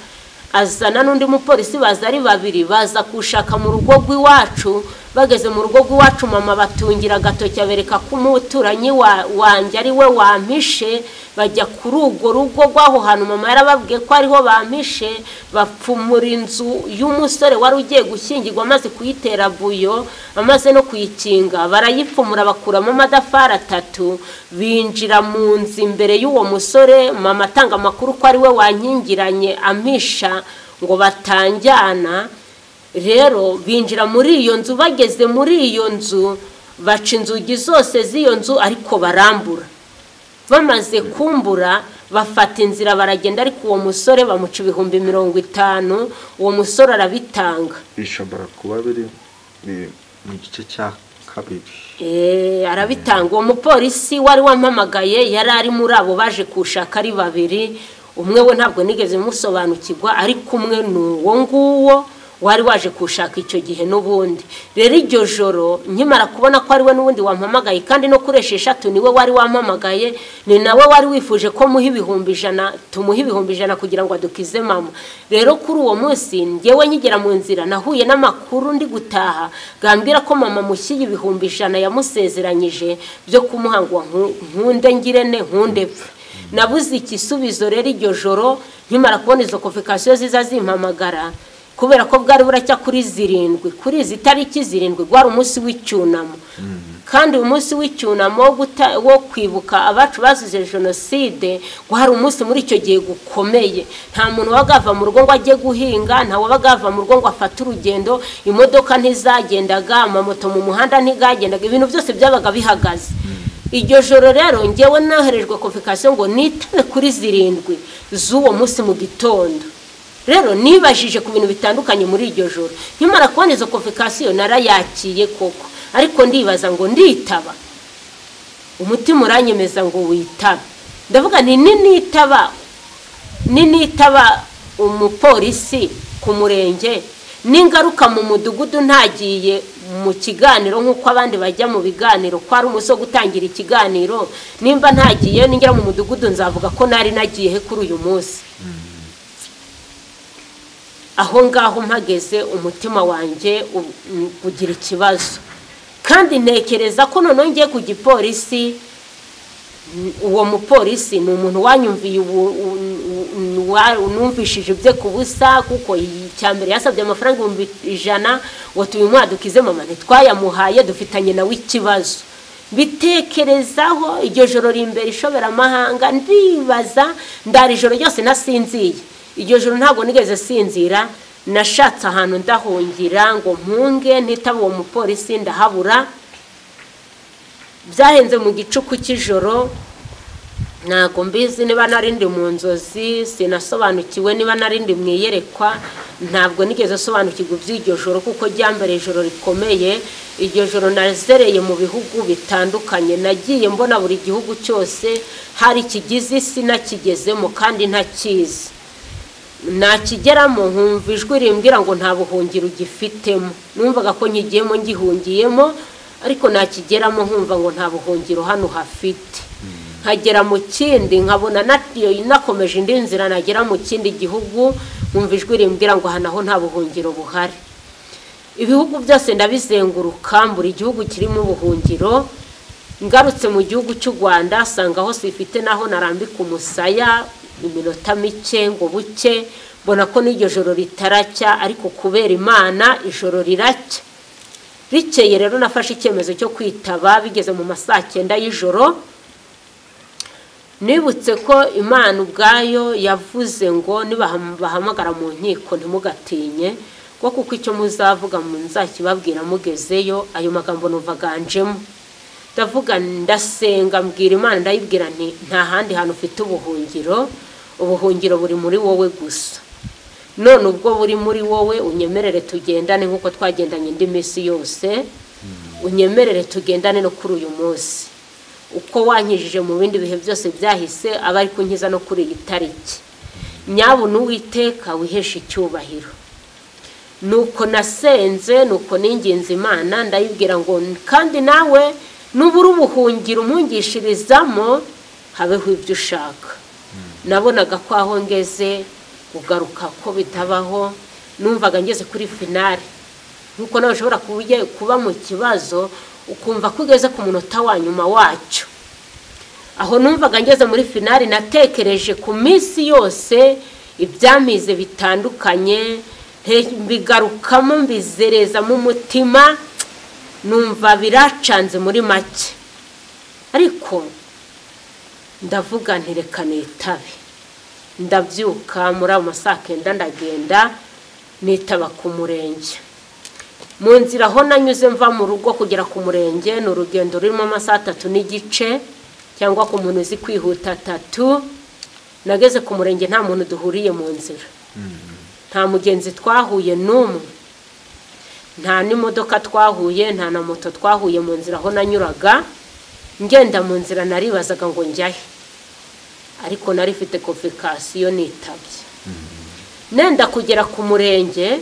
Azana n'undi mupolisi, baza ari babiri, baza kushaka mu rugo rw'iwacu. Bageze mu rugo rw'iwacu mama batungira agatoki abereka ko umuturanyi wanjye ari we wampishe. Bajya kuri urwo rugo rw'aho hantu mama yarababwiye ko ariho bampishe, bapfumura inzu y'umusore wari ugiye gushyingirwa amaze kuyitera buyo, amaze no kuyikinga, barayipfumura bakuramo amatafari 3, binjira mu nzu imbere y'uwo musore. Mama atanga amakuru ko ari we wankingiranye ampisha ngo batanjyana. Rero binjira muri iyo nzu, bageze muri iyo nzu baca inzugi zose z'iyo nzu ariko barambura. Bamaze kumbura bafata inzira baragenda, ariko uwo musore bamuca 50,000. Uwo musore arabitanga. Bishobora kuba biri mu gice cya 2. Arabitanga. Uwo mupolisi wari wampamagaye yari ari muri abo baje kushaka ari babiri. Umwe we ntabwo nigeze musobanukirwa, ariko umwe ni uwo nguwo wari waje kushaka icyo gihe n'ubundi. Rero iryo joro nkimara kubona ko ari we n'ubundi wampamagaye, kandi no kuri 6 niwe wari wampamagaye, ni nawe wari wifuje ko muha 100,000, tumuha 100,000 kugira ngo adukize mama. Rero kuri uwo munsi ngewe nkigera mu nzira nahuye n'amakuru ndi gutaha gambwira ko mama mushyira 100,000 yamusezeranyije byo kumuha ngo nkunde ngirene nkunde pfe. Nabuze igisubizo rero iryo joro nkimara kubona izo konfekasiyo ziza zimpamagara, kubera ko bwari buracya kuri 7, kuri izi tariki 7 gwari umunsi w'icyunamo. Kandi umunsi w'icyunamo wo kwibuka abacu bazize jenoside gwari umunsi muri icyo gihe gukomeye. Nta muntu wagava mu rugo ngo ajye guhinga, nta wabagava mu rugo ngo afate urugendo, imodoka ntizagendaga, amamoto mu muhanda ntigagendaga, ibintu byose byabaga bihagaze. Iryo joro rero ngewe noherejwe konfekasiyo ngo nitabe kuri 7 z'uwo munsi mu gitondo. Rero nibajije ku bintu bitandukanye muri iryo joro, nkimara kubona izo konfikasiyo narayakiye koko, ariko ndibaza ngo nditaba, umutima uranyemeza ngo witabe. Ndavuga nti ninitaba umupolisi ku murenge, ningaruka mu mudugudu ntagiye mu kiganiro nk'uko abandi bajya mu biganiro, ko ari umunsi wo gutangira ikiganiro, nimba ntagiye ningera mu mudugudu nzavuga ko nari nagiye he kuri uyu munsi. Aho ngaho mpageze umutima wanjye ugira ikibazo, kandi ntekereza ko noneho ngiye ku gipolisi. Uwo mupolisi ni umuntu wanyumviye, numvishije ibye ku busa, kuko icyambere yasabye amafaranga 100,000 ngo tubimwadukize mama, ntitwayamuhaye, dufitanye nawe ikibazo. Bitekerezaho iryo joro rimbere ishoberamahanga, ndibaza, ndara ijoro ryose nasinziye. Iryo joro ntabwo nigeze sinzira, nashatse ahantu ndahungira ngo mpunge ntitaba uwo mupolisi, ndahabura. Byahenze mu gicuku cy'ijoro, ntabwo mbizi niba narindi mu nzozi, sinasobanukiwe niba narindi mu iyerekwa, ntabwo nigeze sobanukirwa iby'iryo joro, kuko ryambere ijoro rikomeye. Iryo joro nazereye mu bihugu bitandukanye, nagiye mbona buri gihugu cyose hari ikigize isi nakigezemo kandi ntakizi. Nakigeramo nkumva ijwi rimbwira ngo nta buhungiro ugifitemo, numvaga ko nkigiyemo ngihungiyemo, ariko nakigeramo nkumva ngo nta buhungiro hano hafite. Nkagera mu kindi nkabona nakomeje indi nzira, nagera mu kindi gihugu nkumva ijwi rimbwira ngo aha naho nta buhungiro buhari. Ibihugu byose ndabizenguruka, buri gihugu kirimo ubuhungiro. Ngarutse mu gihugu cy'u Rwanda sanga hose ifite naho narambika umusaya iminota mike ngo buke, mbona ko n'iryo joro ritaracya, ariko kubera Imana ijoro riracya. Rikeye rero nafashe icyemezo cyo kwitaba bigeze mu masaa 9 y'ijoro. Nibutse ko Imana ubwayo yavuze ngo nibahamagara mu nkiko ntimugatinye, ngo kuko icyo muzavuga muzakibabwira mugezeyo. Ayo magambo nuvaganjemo, ndavuga ndasenga mbwira Imana, ndayibwira nti nta handi hantu ufite ubuhungiro, ubuhungiro buri muri wowe gusa. None ubwo buri muri wowe unyemerere tugendane nk'uko twagendanye indi minsi yose, unyemerere tugendane no kuri uyu munsi. Uko wankijije mu bindi bihe byose byahise, aba ari kunkiza no kuri iyi tariki. Nyabuna Uwiteka wihesha icyubahiro. Nuko nasenze, nuko ninginze Imana, ndayibwira ngo kandi nawe nubura ubuhungiro umpungishirizamo, habeho ibyo ushaka. Nabonaga ko aho ngeze kugaruka ko bitabaho, numvaga ngeze kuri finale. Nkuko nawe ushobora kuba mu kibazo ukumva ko ugeze ku munota wa nyuma wacyo. Aho numvaga ngeze muri finale, natekereje ku minsi yose ibyamize bitandukanye, mbigarukamo mbizerezamo umutima, numva biracanze muri make. Ariko ndavuga nti reka nitabe. Ndabyuka muri ayo masaa 9 ndagenda nitaba ku murenge. Mu nzira aho nanyuze mva mu rugo kugera ku murenge ni urugendo rurimo amasaha 3.5 cyangwa ku muntu uzi kwihuta 3. Nageze ku murenge nta muntu duhuriye mu nzira, nta mugenzi twahuye n'umwe, nta n'imodoka twahuye, nta na moto twahuye mu nzira aho nanyuraga. Ngenda mu nzira naribazaga ngo njyahe, ariko nari mfite konfikasiyo nitabye. Nenda kugera ku murenge